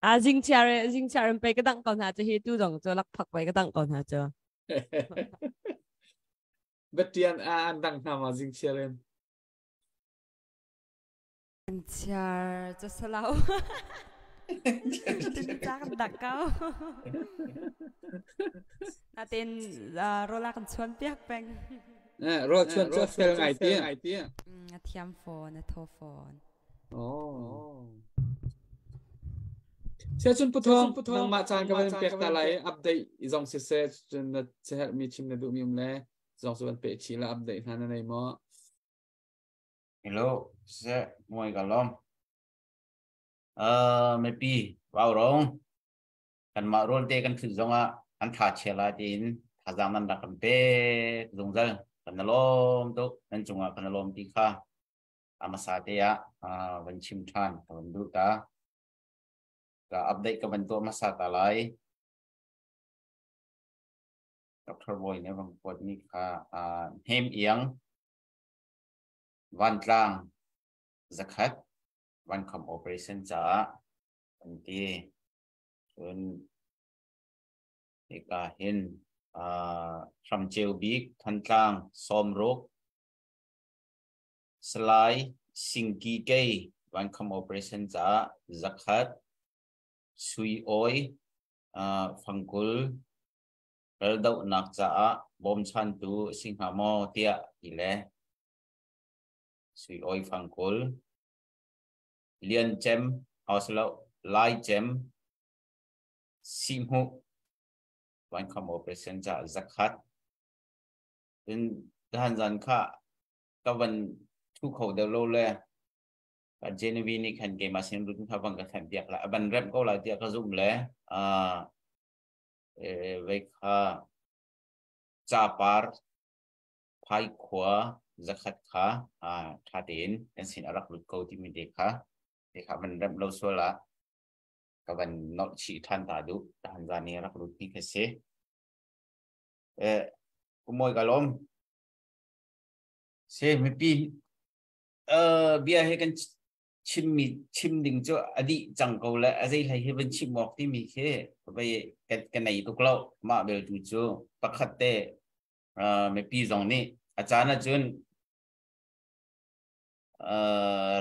A jing chiar jing chiar pe ka dang ko hna chu hi tu zong chu lak phak pe ka dang ko hna chu. Betian an dang hna ma jing chiar in. Chiar chu salau. Tin cha kan dak kau. Natin rola kan chuan piak peng. Ro chuan chu fel ngai ti. A thiam phone, a tho phone. Oh. Se chun puthong nangmah caan ka van pek ta lai update zong si se cun na herh mi chim na duh mi um le zong su van pe chi la update hna na nei maw? Hello, se muai ka lom. Mipi vau rong kan mah rawl te kan thut zongah an tha chia lai tiin thazaang nan rak kan pek zungzal kan na lawm tuk nan cungah kan na lawm ti kha a hmasa te ah van chim ṭhan ka van duh ta. Ka update ka van tuah hmasa ta lai. Dr. Boy nih van kuat mi kha Hnem Iang Vantlang zakhat vankham operation caah an ti. Cun hika hin Hramceu bik Thantlang sawmruk Salai Singki Kei vankham operation caah zakhat Sui Awi fangkul raldohnak caah bawmchantu a si hnga maw tiah ti le Sui Awi fangkul Lian Cem Oslo Lai Cem Sihmuh vankham operation caah zakhat cun tahan zan kha ka van thu kho deuh lo le Genevieve nih khan keimah sin run kha van ka thanh piak la a van remh ko lai tiah ka zumh le vei kha capar phai khua zakhat kha tha tein kan sin a rak lut ko timi te kha te kha van remh lo sual ah ka van nolh chih than ta duh tahan zan i rak lut ni kha si kumoi ka lom se mipi bia he kan chimmi chim ding cu a dih cang ko le a zei hlei hi van chim awk timi khi vai ka nei tuk lo. Mah bel tu cu pakhat te mipi zong nih a caan ahcun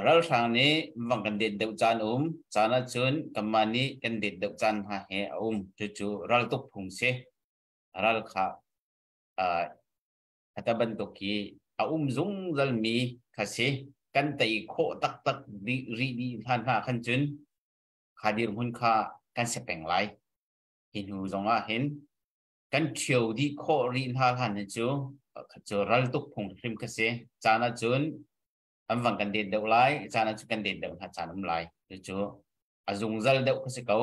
ralhrang nih vang kan det deuh caan um caan ahcun kanmah nih kan det deuh caan hna he a um. Cucu ral tuk phung si. Ral kha ata bantuk hi a um zungzal mi kha si. Kan tei khawh taktak dih rih dih hlan hna khan cun kha dirhmun kha kan si peng lai. Hi hnu zong ah hin Kan ṭhio dih khawh rih hna hlan hi cu cu ral tuk phung hrim kha si. Caan ahcun an vang kan det deuh lai, caan ahcun kan det deuh hna caan um lai. Cucu a zungzal deuh kha si ko.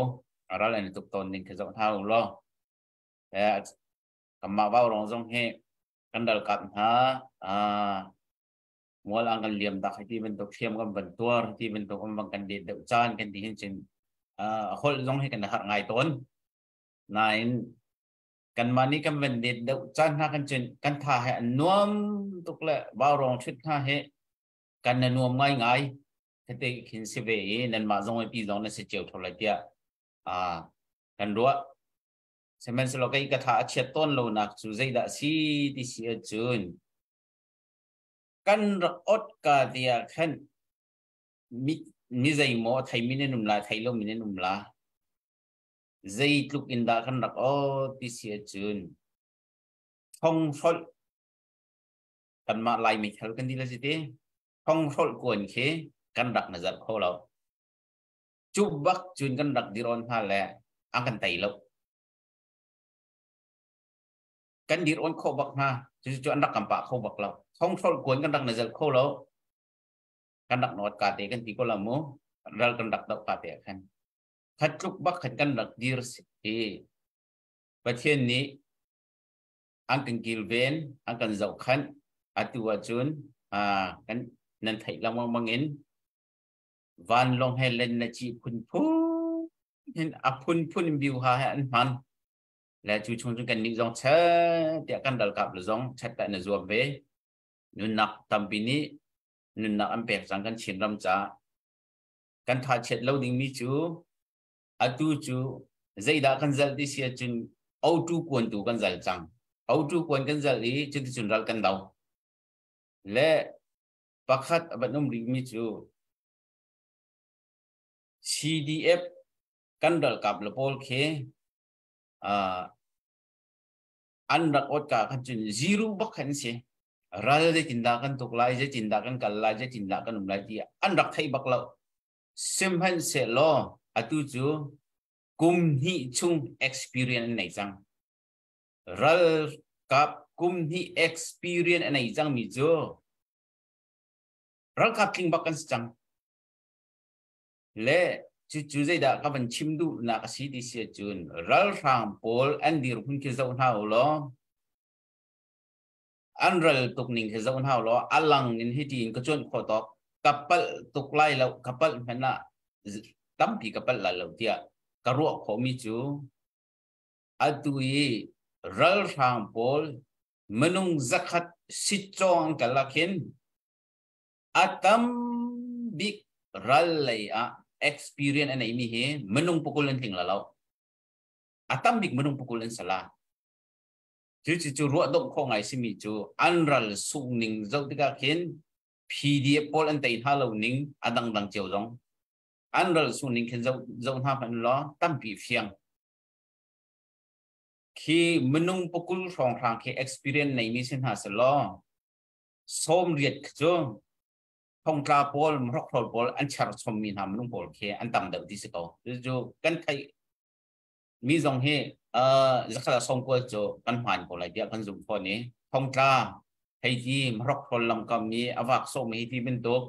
Ral an i tuk tawn ning khi zoh hna u law. Kanmah Vaurawng zong hi kan ralkap hna mual ang kan liam dak ti bantuk thiam kan van tuar ti bantuk an vang kan det deuh caan kan ti hin cun holh zong hi kan har ngai tawn. Nain kanmah nih kan van det deuh caan hna kan cun kan tha he an nuam tuk le Vaurawng thut hna he kan na nuam ngai ngai khate khin si ve i nanmah zong pi zong na si cio tho lai tiah kan ruah. Sihmanhsehlaw kei ka tha a chiat tawn lonak cu zeidah a si ti si ahcun kan rak ot ka tiah khan mi mi zeimaw a theimi nan um lai, thei lomi nan um la. Zeitluk in dah kan rak ot ti si ahcun thonghrolh kanmah Laimi thal kan ti la si ti thonghrolh kuan khi kan rak na zalh kho lo. Cu bak cun kan rak dirawn hna le an kan tei lo. Kan dirawn kho bak hna. Cucu an rak kan pah kho bak lo. Thonghrolh kuan kan rak na zelh kho lo. Kan rak nawt ka te kan ti ko la mu. Ral kan rak doh ka te ah khan. Khat tluk bak khan kan rak dir si. Pathian nih an kan kilven, an kan zohkhanh. Atu ahcun kan nan theih lengmang bangin vanlawng he len le ci phunphun hin a phunphun in biuha he an hman. Le cu chung cun kan nih zong chet tiah kan ralkap le zong chet ta na zuam ve. Nunnak tampi nih nunnak an pek cang kan Chin ram ca. Kan tha chiat lo dingmi cu atu cu zeidah kan zalh ti si ahcun O2 kuan tu kan zal cang. O2 kuan kan zalh i cuticun ral kan do. Le pakhat a van um rihmi cu CDF kan ralkap le pawl khi an rak ot ka khan cun zero bak khan si. Ral zeitindah kan tuk lai, zeitindah kan kal lai, zeitindah kan um lai ti an rak theih bak lo. Sihmanhsehlaw atu cu kum hnih chung experience an nei cang. Ralkap kum hnih experience a nei cangmi cu ralkap tling bak kan si cang. Le cucu zeidah ka van chim duhnak a si ti si ahcun ralhrang pawl an dirhmun khi zoh hna u law an ral tuk ning khi zoh hna u law a lang in hiti in ka cuanh khawh tawk ka palh tuk lai lo, ka palh hmanh ah tampi ka palh lai lo tiah ka ruah khawhmi cu atu i ralhrang pawl minung 100 sitcawng an kal ah khin a tam bik ral lei ah experience a neimi hi minung 20 an tling la lo. A tam bik minung 20 an sala. Cu cu cu ruah dongh khawh ngai simi cu an ral sung ning zoh tikah khin PDF pawl an tei hna lo ning a dangdang cio zong an ral sung ning khin zoh zoh hna hmanh law tampi fiang. Khi minung 20 hrawnghrang khi experience neimi si hna selaw 80 cu thongtla pawl mhrokhrol pawl an cher chommi hna minung pawl khi an tam deuh ti si ko. Cucu kan theih mi zong hi 190 cu kan hmaan ko lai tiah kan zumh fawn i thongtla hei ti mhrokhrol lamkam i a vak sawhmi hi ti bantuk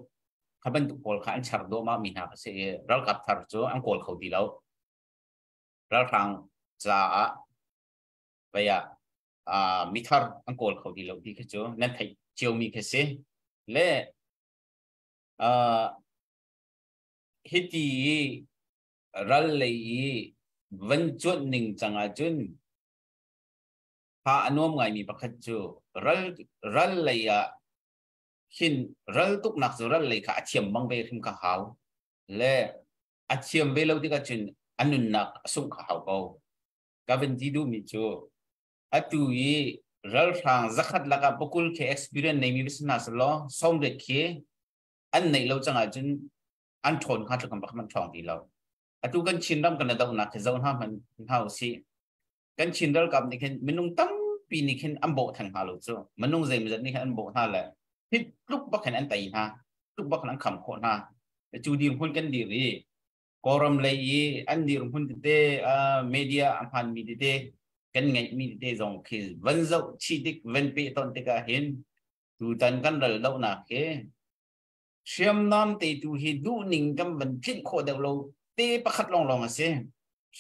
kha bantuk pawl kha an cher duahmah mi hna kha si i ralkap thar cu an kawl kho ti lo. Ralhrang caah vei ah mithar an kawl kho ti lo ti khi cu nan theih ciomi khi si. Le hiti i ral lei i van cuanh ning cang ahcun tha a nuam ngaimi pakhat cu ral ral lei ah khin ral tuknak cu ral lei kha a thiam bang ve hrim kha hau. Le a thiam ve lo tikah cun a nunnak a sungh kha hau ko. Ka van ti duhmi cu atu i ralhrang 100 lakah 20 khi experience neimi va si hna selaw 80 khi an neih lo cang ahcun an ṭhawn hnga tluk bak man ṭhawng ti lo. Atu kan Chin ram kan dohnak khi zoh hna hmanh hna usih. Kan Chin ralkap nih khin minung tampi nih khin an bawh theng hna lo cu. Minung zeimawzat nih khin an bawh hna le hi tluk bak khin an tei hna. Tluk bak khin an kham khawh hna. Cu dirhmun kan dir i Kawlram lei i an dirhmun tete media a hmanmi tete. Kan ngeihmi te zong khi van zoh chih tik van peh ton tikah hin tutan kan ral dohnak hi hriamnam te tu hi duhning kan van tlinh khawh deuh lo te pakhat lawnglawng a si.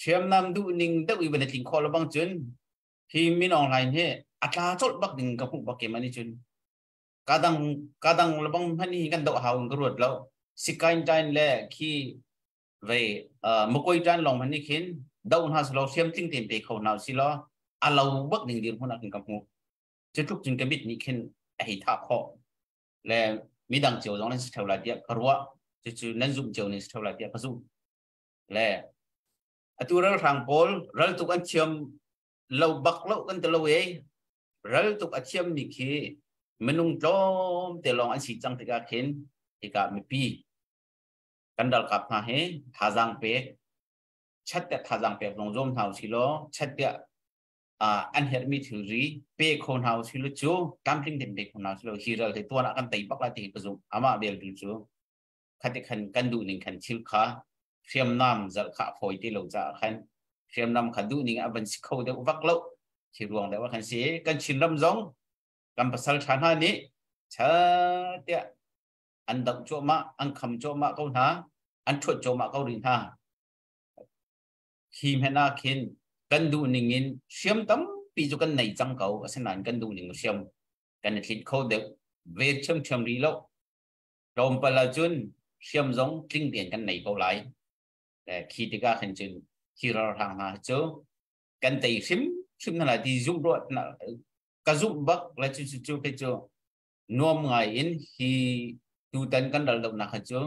Hriamnam duhning deuh i van i tling khawh lo bang cun hi Min Aung Hlaing hi a tla colh bak ding ka hmuh bak ke mani cun kadang kadang lebang hman hi kan doh hau in ka ruat lo. Sikain tain le khi vei makoi tan long man ni khin do hna slo hriam tling ten pe kho hna si lo a lo bak ding dir hmun ah kin ka hmu. Cu tluk cun ka mit nih khin a hei thah khawh le midang cio zong nan si theo lai tiah ka ruah. Cucu nan zumh cio nin si theo lai tiah ka zumh. Le atu ral hrang pawl ral tuk an thiam lo bak lo kan ti lo e. Ral tuk a thiam mi khi minung tlawm te lawng an si cang tikah khin hika mipi kan ralkap hna hi thazaang pek chat te thazaang pek zong zuam hna usih law chat tiah an herhmi thilri pe kho hna usih law cu tlamtling ten pe kho hna usih law hi ral hi tuan ah kan tei bak lai ti hi ka zumh. Amah bel tu cu khati khan kan duh ning khan thil kha hriamnam zalh kha a fawi ti lo caah khan hriamnam kha duh ning a van si kho deuh vak lo khi ruang deuh ah khan si. Kan Chinram zong kan pasal tha hna nih cha tiah an doh cuahmah, an kham cuahmah ko hna, an ṭhuat cuahmah ko rih hna. Hi hmenh ah khin kan duh ning in hriam tampi cu kan nei cang ko, asinain kan duh ning hriam kan i thlinh kho deuh ve ṭhiamṭhiam rih lo. Tlawmpal ahcun hriam zong tling tein kan nei ko lai. Khi tikah khin cun hi ralhrang hna cu kan tei hrim hrim hna lai ti zumh ruah ka zumh bak le cu cu cu cu nuam ngai in hi tutan kan ral dohnak kha cu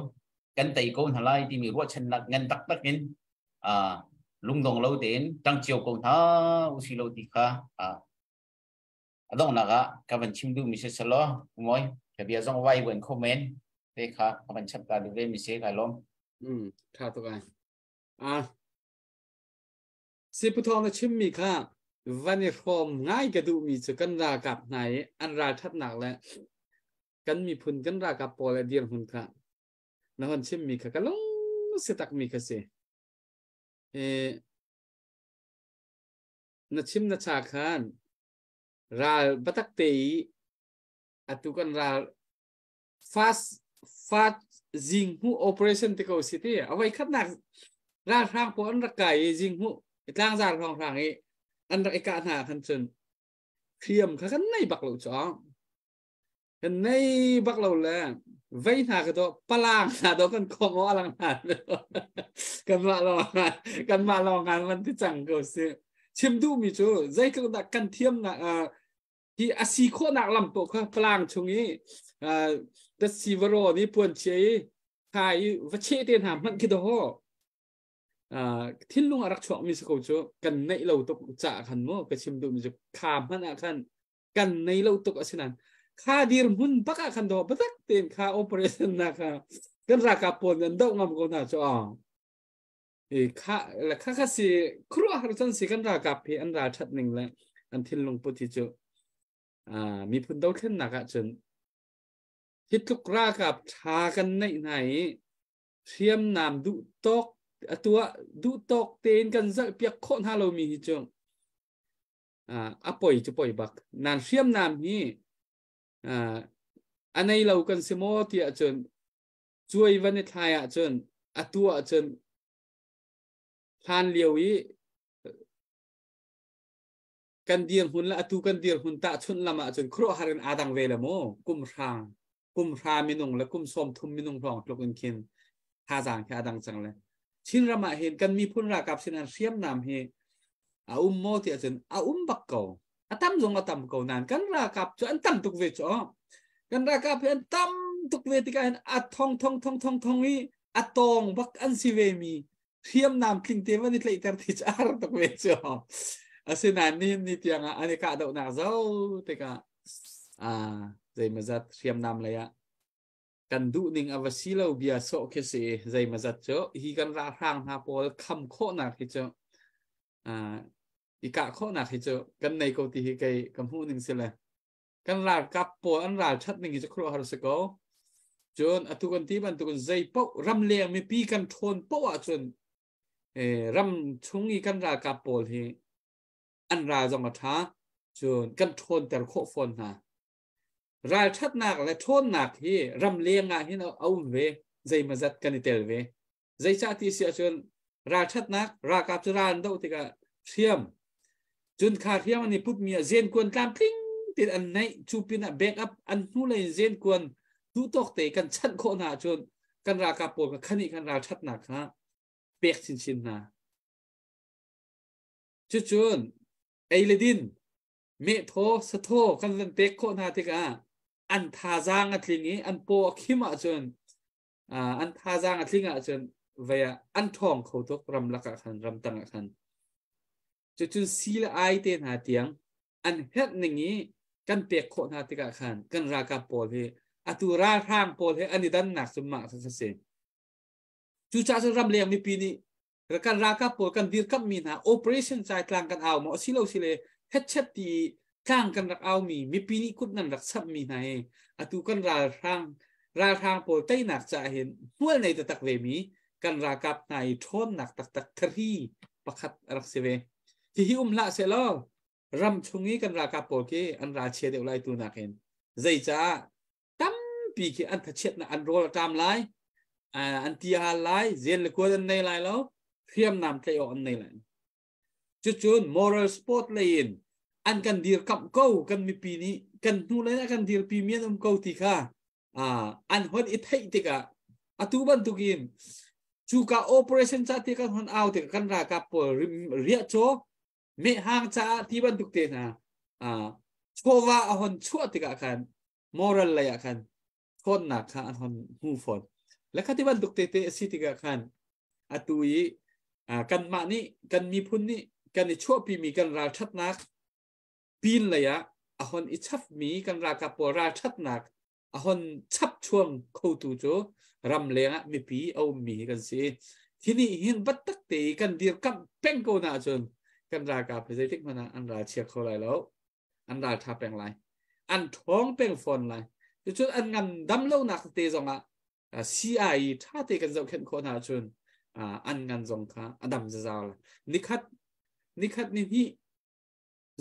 kan tei ko hna lai timi ruahchannak ngan taktak in lungdong lo tein ṭang cio ko hna usih lo ti kha a donghnak ah ka van chim duhmi si selaw moi ka bia zong vai wen kho men te kha ka van chap ta duh ve mi si. Kai lawm. Tha tuk ai. Si Puthawng na chimmi kha van i hrawm ngai ka duhmi cu kan ralkap hna i an ralṭhatnak le kan miphun kan ralkap pawl le dirhmun kha na hon chimmi kha ka lung si takmi kha si. E, na chim na cha khan ral batak te i atu kan ral fast fast zing hu operation te ko si ti awai khatnak ralhrang pawl an rak kai i zing hu tlangzar hrawng hrang i an rak i kah hna khan cun hriam kha kan nei bak lo chu kan nei bak lo le vei hna ka do palang hna do kan khong o alang hna kan mah lawng kan mah lawng ngan van ti cang ko si. Chim duh mi cu zeitluk dah kan thiam na hi a si khawhnak lam paoh kha palang chung i datsi varo nih puan chia i kha i va cheh te hna hmanh khi daw thinlung a rak chuak mi si ko cu. Kan neih lo tuk ca khan mu ka chim duh mi cu kha hmanh ah khan kan nei lo tuk asinan kha dir hmun bak ah khan daw batak tein kha operation na kha kan ralkap pawl nan doh ngam ko hna cu. E kha le kha kha si khuaruahhar chan si. Kan ralkap hi an ral that ning le an thinlung put hi cu miphun dothlennak ah cun hi tluk ralkap tha kan neih hna i hriamnam duh tawk atua duh tawk tein kan zalh piak khawh hna lomi hi cu a poi cu poi bak. Nan hriamnam hi a nei lo kan si maw tiah cun cuai van i thlai ahcun atu ahcun hlan lio i kan dirhmun le atu kan dirhmun tahchunh lam ahcun khuaruahhar in aa dang ve le mu. Kum hrang kum hra minung le kum 30 minung hrawng tluk in khin thazaang khi aa dang cang le Chinram ah hin kan miphun ralkap sin an hriamnam hi a um maw ti ahcun a um bak ko, a tam zong a tam ko nain kan ralkap cu an tam tuk ve cu. Kan ralkap hi an tam tuk ve tikah hin a thong thong thong thong thong i a tawng bak an si ve mi hriamnam tling te van i tlaihter ti cu a har tuk ve cu. Asinain nihin ni tiang ah an i kahdohnak zo tikah zeimazat hriamnam lei ah kan duh ning a va si lo bia sawh khi si. Zeimazat cu hi kan ralhrang hna pawl kham khawhnak hi cu i kah khawhnak hi cu kan nei ko ti hi kei ka hmuh ning si le kan ralkap pawl an ral that ning hi cu khuaruahhar si ko. Cun atu kan ti bantukin zei paoh ramleng mipi kan ṭhawn paoh ahcun ram chung i kan ralkap pawl hi An ral zong a ṭha. Cun kan ṭhawnter khawh fawn hna. Ralṭhatnak le ṭhawnnak hi ramleng ah hin a um ve. Zeimazat kan i tel ve. Zeicah ti si ahcun ralṭhatnak ralkap cu ral an doh tikah hriam cun kha hriam an i putmi ah zenkuan tlamtling tein an neih cu pinah backup an hnulei in zenkuan duhtawk te kan chanh khawh hna ahcun kan ralkap pawl kha khani kan ralṭhatnak kha pek chinchin hna. Cucun ei le din mehthaw sathaw kan van pek khawh hna tikah an thazaang a tling i an paw a khim ahcun an thazaang a tling ahcun vei ah an ṭhawng kho tuk ramlak ah khan ramtang ah khan cucun si le ai te hna tiang an herh ning i kan pek khawh hna tikah khan kan ralkap pawl hi atu ralhrang pawl he an i dannak cu mah kha si. Cucaah cun ramleng mipi nih kan ralkap pawl kan dirkamhmi hna operation cai tlang kan au maw asilo sile hetchet ti tlang kan rak aumi mipi nih kut nan rak samhmi hna hi atu kan ralhrang ralhrang pawl teinak caah hin hmual nei taktak ve mi kan ralkap hna i ṭhawnnak taktak thari pakhat a rak si ve. Hihi um hlah sehlaw ram chung i kan ralkap pawl khi an ralchia deuh lai tu nakin zeicah tampi khi an thachiatnak an rawl a ṭam lai, an ti a hal lai, zen le kuan an nei lai lo, hriamnam tlaih awk an nei lai. Cucun moral sport lei in an kan dirkamh ko, kan mipi nih kan hnu lei ah kan dirpi mi an um ko ti kha an hon i theih tikah atu bantukin cuka operation ca ti kan hon au tikah kan ralkap pawl riah caw mehhang caah ti bantuk te hna chawva a hon chuah tikah khan moral lei ah khan ṭhawnnak kha an hon hmu fawn. Le kha ti bantuk tete a si tikah khan atu i kanmah nih kan miphun nih kan i chuahpimi kan ralṭhatnak pin lei ah a hon i chapmi kan ralkap pawl ralṭhatnak a hon chap chuang khotu cu ramleng ah mipi a ummi hi kan si. Hi nih hin battak te i kan dirkamh peng ko na ahcun kan ralkap hi zeitik hmanh ah an ral chia kho lai lo. An ral ṭha peng lai. An ṭhawng peng fawn lai. Cucun an ngam dam lonak te zong ah CI ṭha te kan zohkhenh khawh hna ahcun an ngan zong kha a dam zazau lai. Nikhat nikhat ni hnih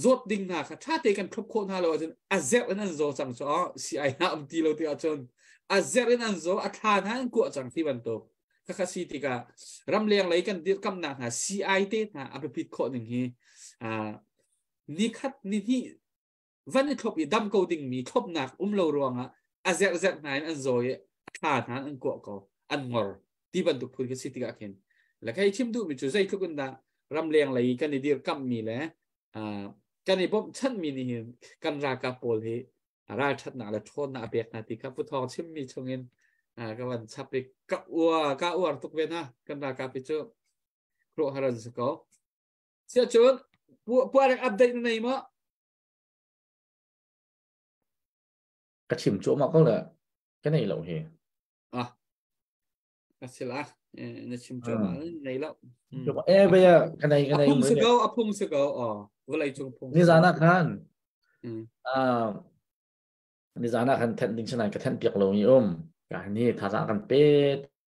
zawt ding hna kha ṭha te kan thlop khawh hna lo ahcun a zerh in an zaw cang cu CI hna um ti lo ti ahcun a zerh in an zaw a thla hna an kuah cang ti bantuk khakha si tikah ramleng lei kan dirkamnak hna CI te hna a biapit khawh ning hi nikhat ni hnih van i thlop i dam ko dingmi thlopnak um lo ruangah a zerh zerh hna in an zaw i a thla hna an kuah ko an ngor ti bantuk phun khi si tikah khin le khei chim duhmi cu zeitluk in dah ramleng lei kan i dirkamhmi le kan i bawmhchanhmi nih hin kan ralkap pawl hi ralṭhatnak le ṭhawnnak a pek hna ti kha Pu Thawng chimmi chungin ka van chap i ka ua ka uar tuk ve hna kan ralkap hi cu kruah an si ko. Siahcun puarek update na nei maw? Ka chim cuahmah ko le ka nei lo hi. Ah. A si la. Na chim cuahmah nei lo. Eh baya ka nei ka nei. A phung si ko, a phung si ko. Oh, vawlei cung phung. Ni zan ah khan. Ni zan ah khan thenh ding sanai ka thenh piak lo mi um. Ka ni thazaang kan pe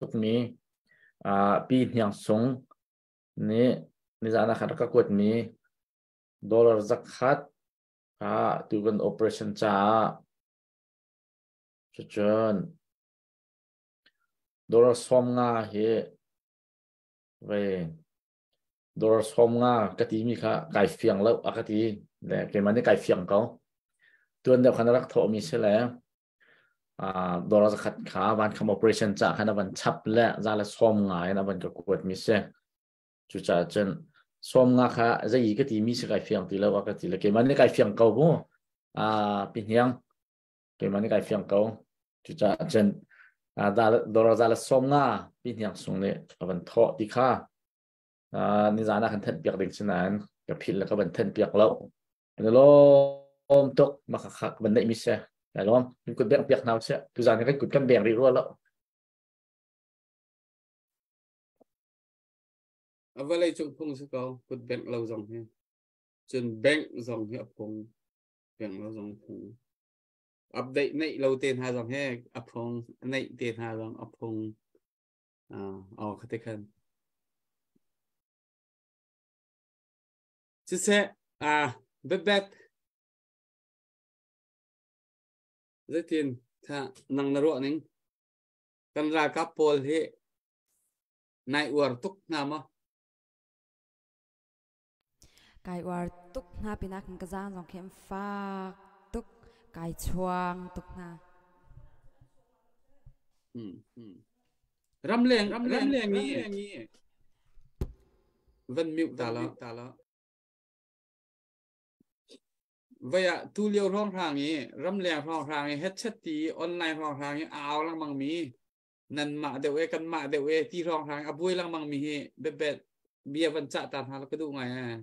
tuk mi pi hniang sung nih nizan ah khan rak ka kuatmi dollar zakhat kha tu kan operation caah cucun dollar 50 hi vei dollar 50 ka timi kha kai fiang lo a ka ti le keimah nih kai fiang ko tuan deuh khan rak thawhmi si le dollar zakhat kha van kham operation ca khan a van chap le za le 50 in a van ka kuat mi si. Cucaah cun 50 kha zei ka ti mi si kai fiang ti lo a ka ti le keimah nih kai fiang ko mu pihniang keimah nih kai fiang ko. Cucaah cun dollar za le 50 pihniang sung nih a van thawh ti kha nizan ah kan thanh piak ding si nain ka philh le ka van thanh piak lo. Kan i lawm tuk mah kha kan neih mi si. Kai lawm. Kan kut beng piak hna usih. Tuzaan kan kut kan beng rih rua lo. A vawlei cung phung si ko kut bengh lo zong hi. Cun bank zong hi a phung. Bengh lo zong phung. Update neih lo te hna zong hi a phung. Neih te hna zong a phung. Aw khate khan. Siseh, Ah, bet zeitin tha nang na ruah ning kan ralkap pawl hi nai uar tuk hna maw? Kai uar tuk hna pinah kan ka zaang zong khi an fak tuk kai chuang tuk hna. Ramleng ramleng i van mute ta la. Vai ah tu lio hrawnghrang i ramleng hrawnghrang i headset ti i online hrawnghrang i a au lengmang mi nan mah deuh e kan mah deuh e ti hrawnghrang a buai lengmang mi hi bebet bia van cah ta hna la ka duh ngai eh.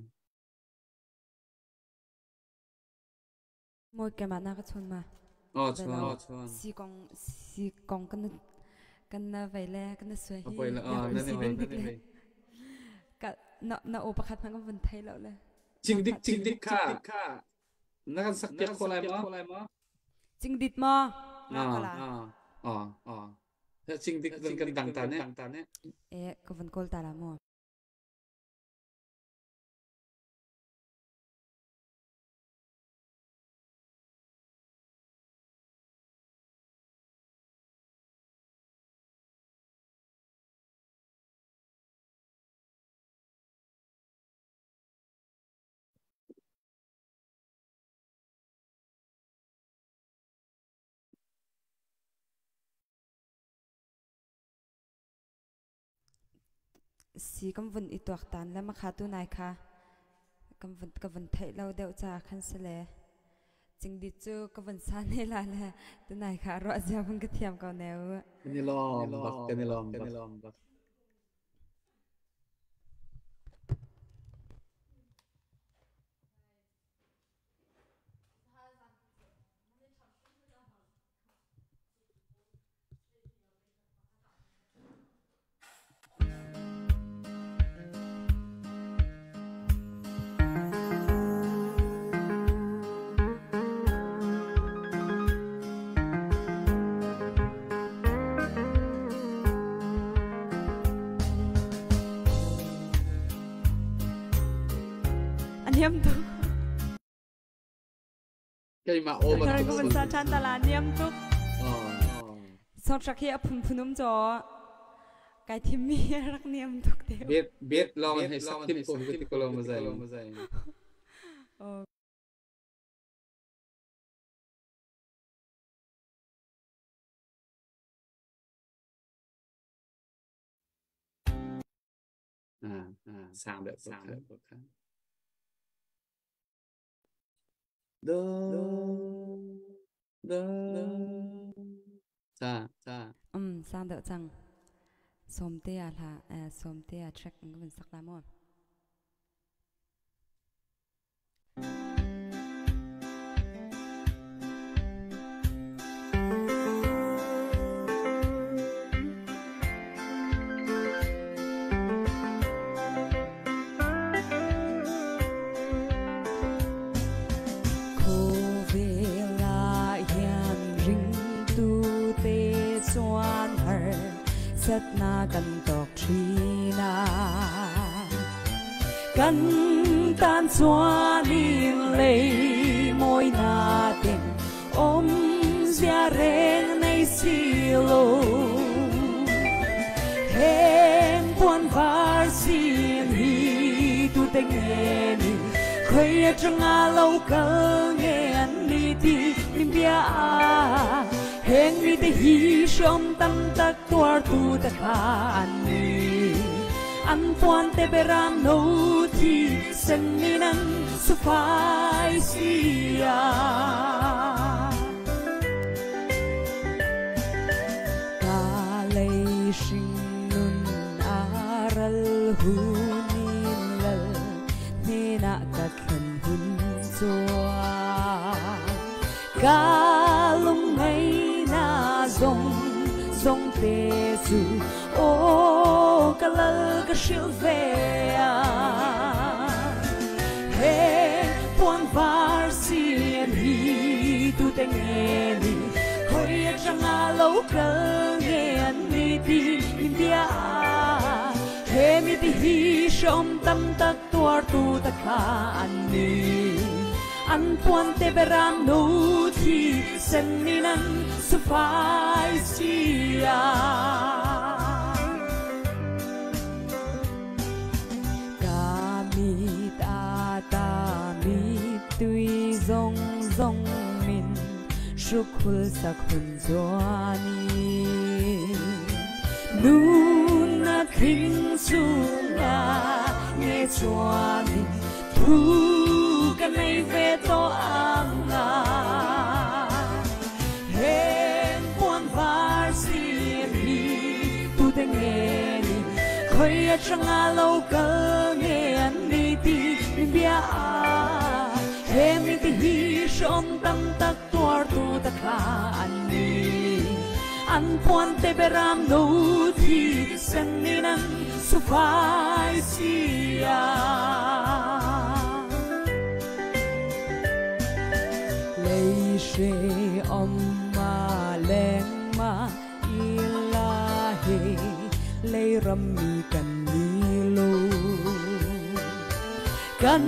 Moi ke ma na ka chun ma. Oh chuan chuan. Si kong si kong kan kan na vei le kan na suai hi. Apoi le ah na ne vei na ne vei. Ka na na o pakhat hmanh kan vun thei lo le. Cingdik cingdik kha na kan sak piak kho lai maw? Cingdit maw? Ah ah ah. Cingdik van kan dang ta ne. Eh ka van kawl ta la mu. Si kan vun i tuaktan le makha tu nai kha kan vun ka vun theih lo deuh ca khan si le cingdit cu ka vun sa ne la le tunai kha ruah zia vun ka thiam ko ne u. Kan i lawm bak kan i lawm bak. A niam tuk. Keimah aw bantuk. Ka van sa ṭhan ta la niam tuk. Soundtrack hi a phunphun um caw. Kai thim mi rak niam tuk te. Bet bet lawng hei sak thim ko hi ti ko lo ma zai. Oh. Sang deuh sang deuh Do do cha cha. Sang deuh cang. Sawmte ah hla sawmte ah track in ka vun sak la maw? Satna kan tok thina kan tan chuanin lei moi na ten om zia reng nei si lo heng puan var sin hi tu te nge ni khoi atanga lo kal nge an ni ti min bia heng mi te hi som tam tak tuar tu ta kha an ni an puan te beram no thi sen ni nan su phai sia ka lei hring nun aral hunin lal nena ka thlen hun chuan ka lung ngai na zong zong te chu o ka lal ka hril ve a he puan var sian hi tu te nge ni khoi atanga lo kal nge an ni ti min bia he mi ti hi som tam tak tuar tu ta kha an ni an puan te beram no thi sen ni nan su fai sia ka mi ta ta mi tui zong zong min shukhul sakhun zuani nu na khing chunga nghe chuani thu ka nei ve to anga heng puan var sin hi tu te nge ni khoi a changa lo kal nge an ni ti min bia he mi ti hi shom tam tak tuar tu ta kha an ni an puan te beram no thi sen ni nan su fai sia lei she om ma leng ma ila he lei ram mi kan ni lo kan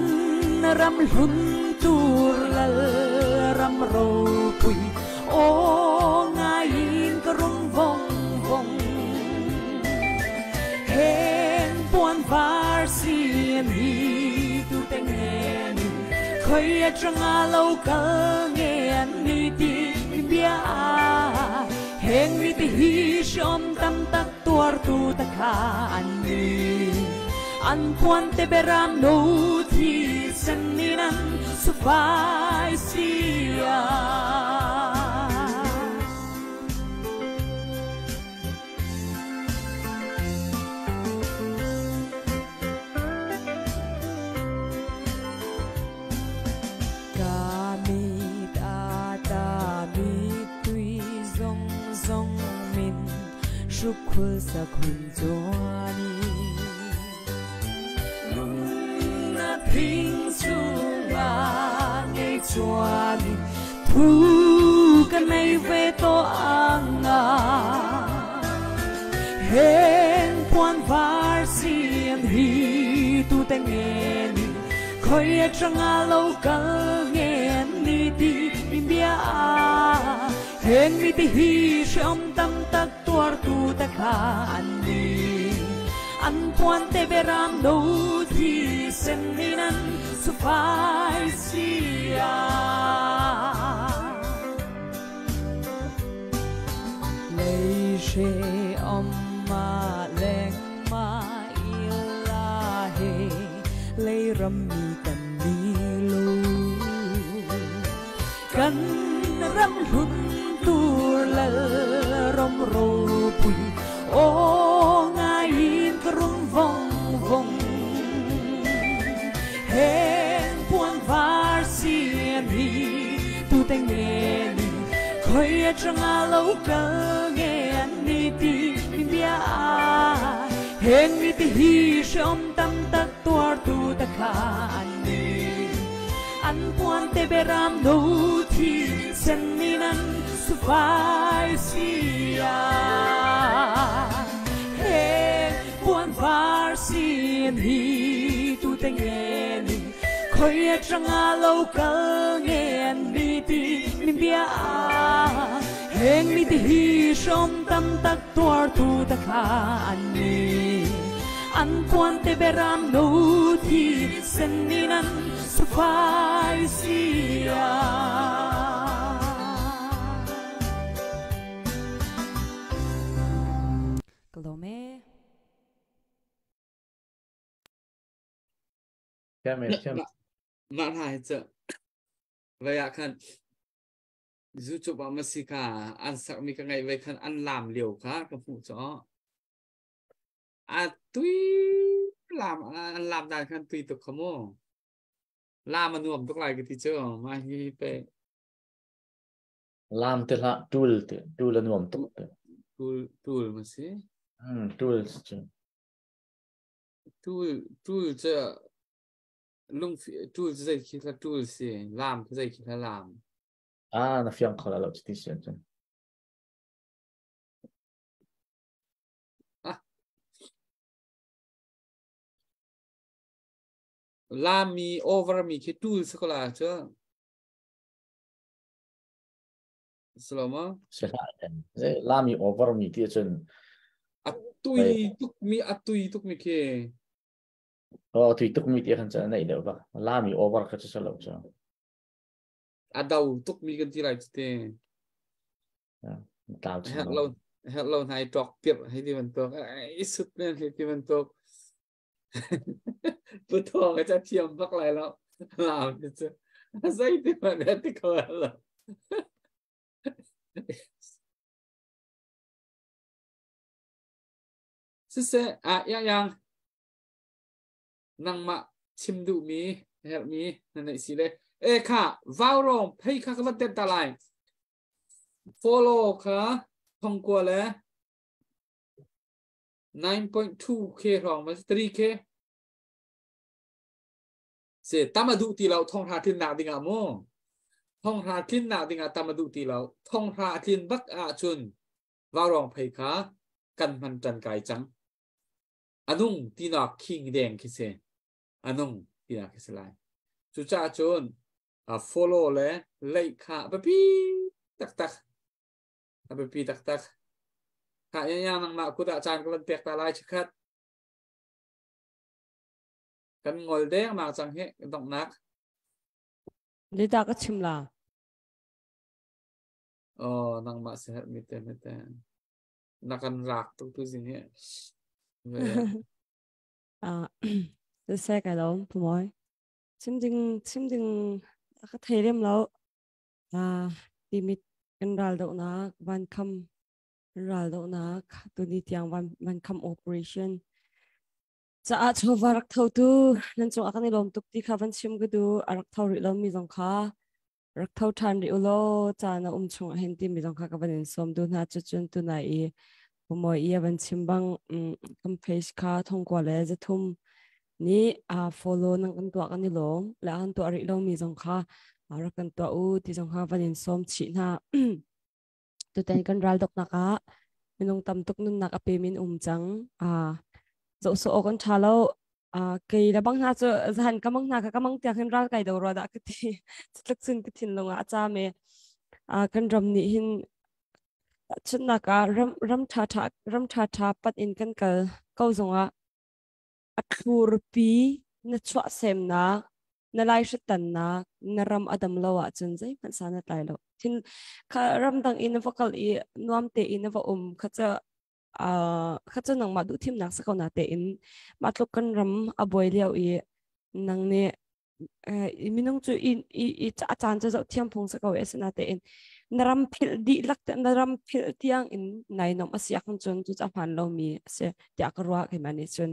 ram hlun tur lal ram ro pui o ngai in ka rum vong vong heng puan var sin hi tu te nge ni khoi a changa lo kal nge an ni ti min bia heng mi ti hi shom tam tak tuar tu ta kha an ni an puan te beram no thi sen ni nan su fai sia ka mi ta ta mi tui zong zong min shukhul sakhun chuani nung na phing chunga nge chuani thu ka nei ve to anga heng puan var sian hi tu te nge ni khoi a changa lo kal nge ni ti min bia heng mi ti hi shom tam tak tuar tu ta kha an ni an puan te beram no thi sen ni nan su fai sia lei she om ma leng ma ila he lei ram mi kan ni lo kan ram hlun tur lal ram ro pui o ngai in krum vong vong heng puan var sian hi tu te nge ni khoi a changa lo kal nge an ni ti min bia heng mi ti hi shom tam tak tuar tu ta kha an ni an puan te beram no thi sen ni nan su fai sia heng puan var sian hi tu te nge ni khoi a changa lo kal nge an ni ti min bia heng mi ti hi shom tam tak tuar tu ta kha an ni an puan te beram no thi sen ni nan su fai sia Kalome Thiam e thiam. Mah hla hi cu vai ah khan YouTube ah masi kha an sakmi ka ngaih vai khan an laam lio kha ka hmuh cu a tui laam an laam dan khan tui tuk kha mu laam a nuam tuk lai ka ti cu mah hi pe Laam te hlah tul te tul a nuam tuk te. Tul tul ma si. Tul cu. Tul tul cu lung tul cu zei khi hla tul si laam khi zei khi hla laam. Ah na fiang kho la lo ti si cun. Ah. Lami over mi khi tul si ko la cu. Saloma. Si hlah Lami over mi ti cun a tui tuk mi a tui tuk mi khi. Oh tui tuk mi ti khan cun nei deuh bak. Lami over kha chu salo chu. A do tuk mi kan ti lai te. Herh lo herh lo nai tok tirh hei ti bantuk i sut men hei ti bantuk pu thawng a thiam bak lai lo lam ti cu zei ti man ti ko lo siseh a yang yang nangmah chim duhmi herhmi na neih si le e kha vau rong phei kha ka van tet ta lai Follow kha thongkua le 9.2k hrawng ma 3k se tam a duh ti lo thong hra tlin nak ding ah mu thong hra tlin nak ding ah tam a duh ti lo thong hra tlin bak ah cun vaurong phei kha kan hman tan kai cang anung tinak king deng khi se anung tinak khi se lai cucaah cun follow le leih kha a biapi taktak a biapi taktak kha ya nangmah kut ah caan ka van pek ta lai chikhat kan ngol deng nak cang hi donghnak Lita ka chim la oh nangmah se mi te mi te na kan rak tuk tu zing hi ah se kai lo pumoi Chim ding chim ding ka thei lem lo. Timit kan ral dohnak vankham ral dohnak tuni tiang van vankham operation caah chawva rak tho tu nan cung ah kan i lawm tuk ti kha van chim ka du a rak tho rih lo mi zong kha rak tho ṭhan rih u law caan a um chung ah hin timi zong kha ka van in sawm duh hna cucun tunai i Pumawi i a van chim bang kan page kha thongkua le zathum nih a follow nan kan tuah kan i lawm le an tuah rih lomi zong kha rak kan tuah u ti zong kha van in sawm chih hna. Tutan kan ral doknak ah minung tam tuk nunnak a pe min um cang. Zoh sawh awk an ṭha lo. Kei le bang hna cu zahan ka mang hna kha ka mang tiang hin ral kai do rua dah ka ti. Cutluk cun ka thinlung ah a caam i kan ram nih hin chunnak ah ram ram ṭha ṭha ram ṭha ṭha pat in kan kal ko zongah a thlurpi na chuahsemnak na laihritannak na ram a dam lo ahcun zeihmanh san a tlai lo. Thin kha ramdang in na va kal i nuam tein na va um kha cu kha cu nangmah duh thimnak si ko na tein mah tluk kan ram a buai lio i nang nih minung cu i i a caan cu zoh thiam phung si ko e asinain na ram philh dihlak te na ram philh tiang in nai nom a si ahcun cun cu a hmaan lomi a si tiah ka ruah keimah nih cun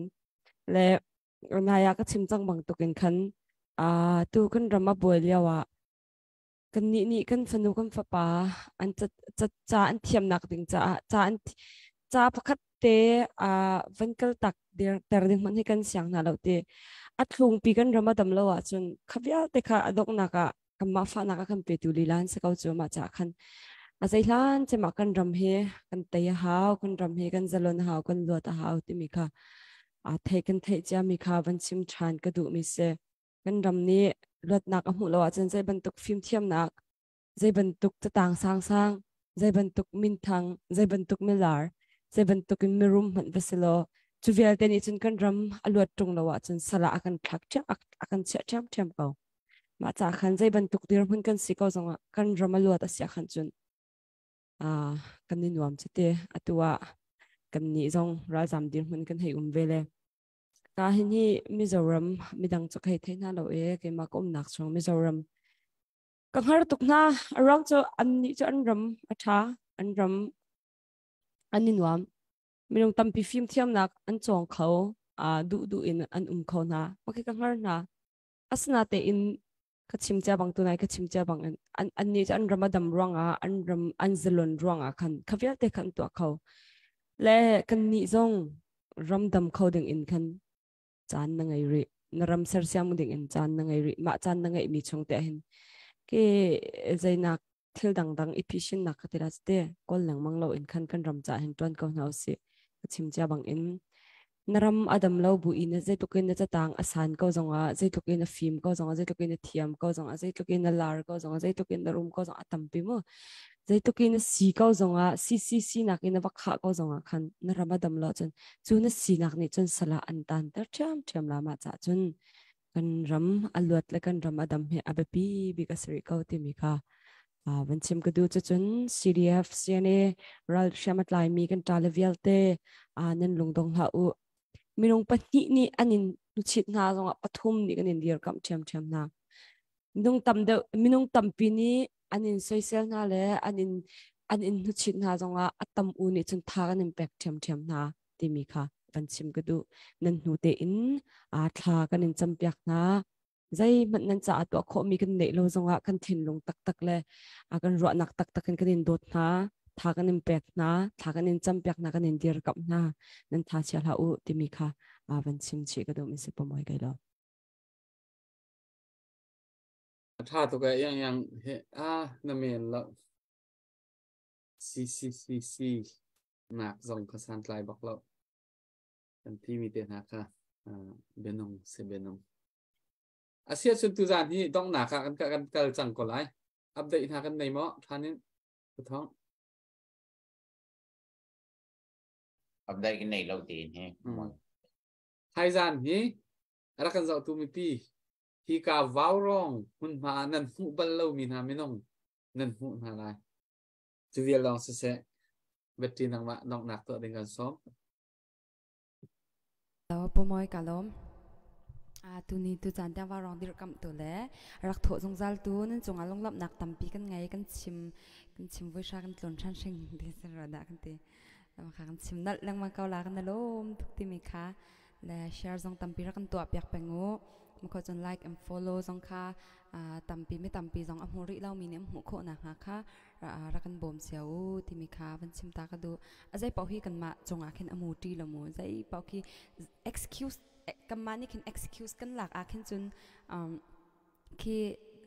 le nai ah ka chim cang bantuk in khan tu kan ram a buai lio ah kannih nih kan fanu kan fapa an ca ca an thiamnak ding caah ca an ca pakhat te van kal tak ter ding hmanh hi kan siang hna lo ti a thlungpi kan ram a dam lo ahcun kha vialte kha a donghnak ah kanmah fahnak a kan petu lila an si ko cu mah ca khan a zeihlan cemah kan ram hi kan tei a hau kan ram hi kan zalon a hau kan luat a hau timi kha a thei kan theih ciami kha van chim ṭhan ka duhmi si kan ram nih luatnak a hmuh lo ahcun zei bantuk fimthiamnak zei bantuk catang sangsang zei bantuk minthang zei bantuk milar zei bantuk in mirum hmanh va si law cu vialte nih cun kan ram a luat ṭung lo ahcun sal ah a kan thlak ṭhiam a kan chiah ṭhiamṭhiam ko mah ca khan zei bantuk dirhmun kan si ko zongah kan ram a luat a si ahkhan cun kan i nuam cu te atu ah kan nih zong ralzam dirhmun kan hei um ve le Ka hin hi Mizoram midang cu ka hei thei hna lo e keimah ka umnak chung Mizoram ka hngar tuk hna a ruang cu annih cu an ram a ṭha an ram an i nuam minung tampi fimthiamnak an cawng kho duh duh in an um kho hna okay ka hngar hna asinatein ka chim cia bang tunai ka chim cia bang in an annih cu an ram a dam ruangah an ram an zalon ruangah khan kha vialte khan tuah kho le kan nih zong ram dam kho ding in khan caan na ngei rih na ram sersiam ding in caan na ngei rih mah caan na ngeih mi chung te hin ke zeinak thil dangdang i phishin nak ka tira te kol lengmang lo in khan kan ram cha hin tuan ko hna usih ka chim cia bang in Na ram a dam lo bu in zeitluk in na catang a san ko zongah, zeitluk in a fim ko zongah, zeitluk in a thiam ko zongah, zeitluk in a lar ko zongah, zeitluk in na rum ko zongah a tampi mu. Zeitluk in na si ko zongah, CCC nak in na va khah ko zongah khan na ram a dam lo cun cu na sinak nih cun salah an tan ter ṭhiamṭhiam la mah cah cun kan ram a luat le kan ram a dam hi a biapi bik a si rih ko timi kha van chim ka duh. Cucun CDF CNA ral hriam a tlaimi kan ṭa le vialte nan lungdong hlah u. Minung pahnih nih an in hnuchit hna zongah pathum nih kan in dirkamh ṭhiamṭhiam hna. Minung tam deuh, minung tampi nih an in soisel hna le an in hnuchit hna zongah a tam u nih cun tha kan in pek ṭhiamṭhiam hna timi kha van chim ka duh. Nan hnu tein thla kan in campiak hna. Zeihmanh nan caah tuah khawhmi kan neih lo zongah kan thinlung taktak le kan ruahnak taktak in kan in dawt hna, tha kan in pek hna, thla kan in campiak hna, kan in dirkamh hna. Nan tha chia hlah u timi kha van chim chih ka duh mi si pomoi kai lo. Tha tuk e yang yang he a na men lo C C C C nak zong kha san tlai bak lo kan ti mi te hna kha bianung se bianung asia chun tu zan hi dongnak ah kan kan kal cang ko lai. Update hna kan nei maw than in thong? Update kan nei lo ti hi. Hai zan hi rak kan zoh tu mipi hi ka vau rong hun hma nan hmuh bal lo mi hna minung nan hmuh hna lai. Cu vial lawng siseh, Betty nangmah donghnak tuah ding kan sawm. Pomoi ka lawm. Tuni tu caan tiang va rong dirkamh tu le rak thawh zungzal tu nan cungah lunglawmhnak tampi kan ngei. Kan chim kan chim vui hra kan tlun than hring ti sin ro dah kan ti kha kan chim nalh lengmang ko la. Kan lawm tuk timi kha le share zong tampi rak kan tuah piak peng u. Makho cun like and follow zong kha tampi mi tampi zong a hmu rih lo mi nih an hmuh khawh nak hnga kha rak kan bawm cio u timi kha van chim ta ka duh. A zei paoh hi kanmah cungah khin a mu ṭi lo mu. Zei paoh khi excuse kanmah nih khin excuse kan lak ah khin cun khi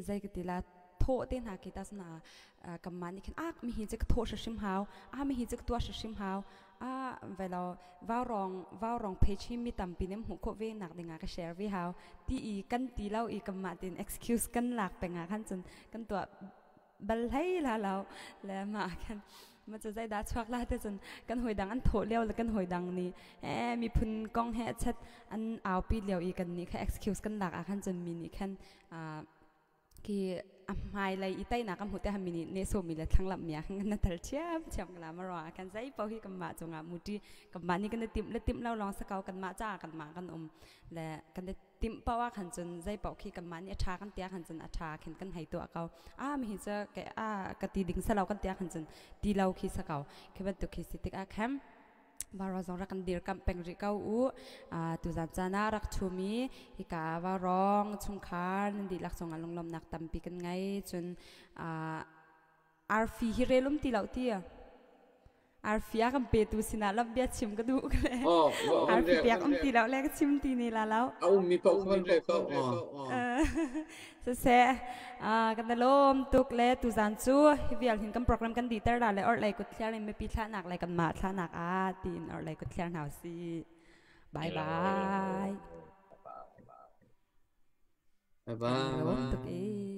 zei ka ti la thawh te hna khi ta sana kanmah nih khin ak mi hi cu ka thawh hrim hau, a mi hi cu ka tuah hrim hau, a velo vau rong vau rong page hi mi tampi nih hmuh khawh ve nak dingah ka share ve hau ti i kan ti lo i kanmah tin excuse kan lak peng ah khan cun kan tuah bal hlei la lo le mah khan ma cu zei dah chuak la te cun kan hoi dang an thawh lio le kan hoi dang nih e miphun kong he chat an aupi lio i kan nih kha excuse kan lak ah khan cun mi nih khan khi a hmai lei i teinak kan hmuh te mi nih ne so mi le thlanglamh mi ah khan na tal thiam thiam la ma ro kan zei pau hi kan mah cungah muti kan mah nih kan tim le tim lo long sakau kan mah cha kan mah kan um le kan timh paoh ah khan cun zei paoh khi kanmah nih a ṭha kan tiah khan cun a ṭha khin kan hei tuah ko. A mi hi cu ke a ka ti ding salo kan tiah khan cun ti lo khi sa ko. Khi bantuk khi si tikah khan varo zong rak kan dirkamh peng rih ko u. Tuzan caan ah rak ṭhumi hika varong chungkhar nan dihlak cungah lunglawmhnak tampi kan ngei. Cun arfi hi relum ti lo ti arfi a kan petu sinah lam bia chim ka duh le arfi piak um ti lo le ka chim ti ni la lo. A um mi paoh kan re ko. Siseh, kan lawm tuk le tuzan cu hi vial hin kan program kan diter la le or lei kut thliar in mipi thlahnak le kan mah thlahnak a tiin or lei kut thliar hna si. Bye bye. Bye bye. Lawm tuk e.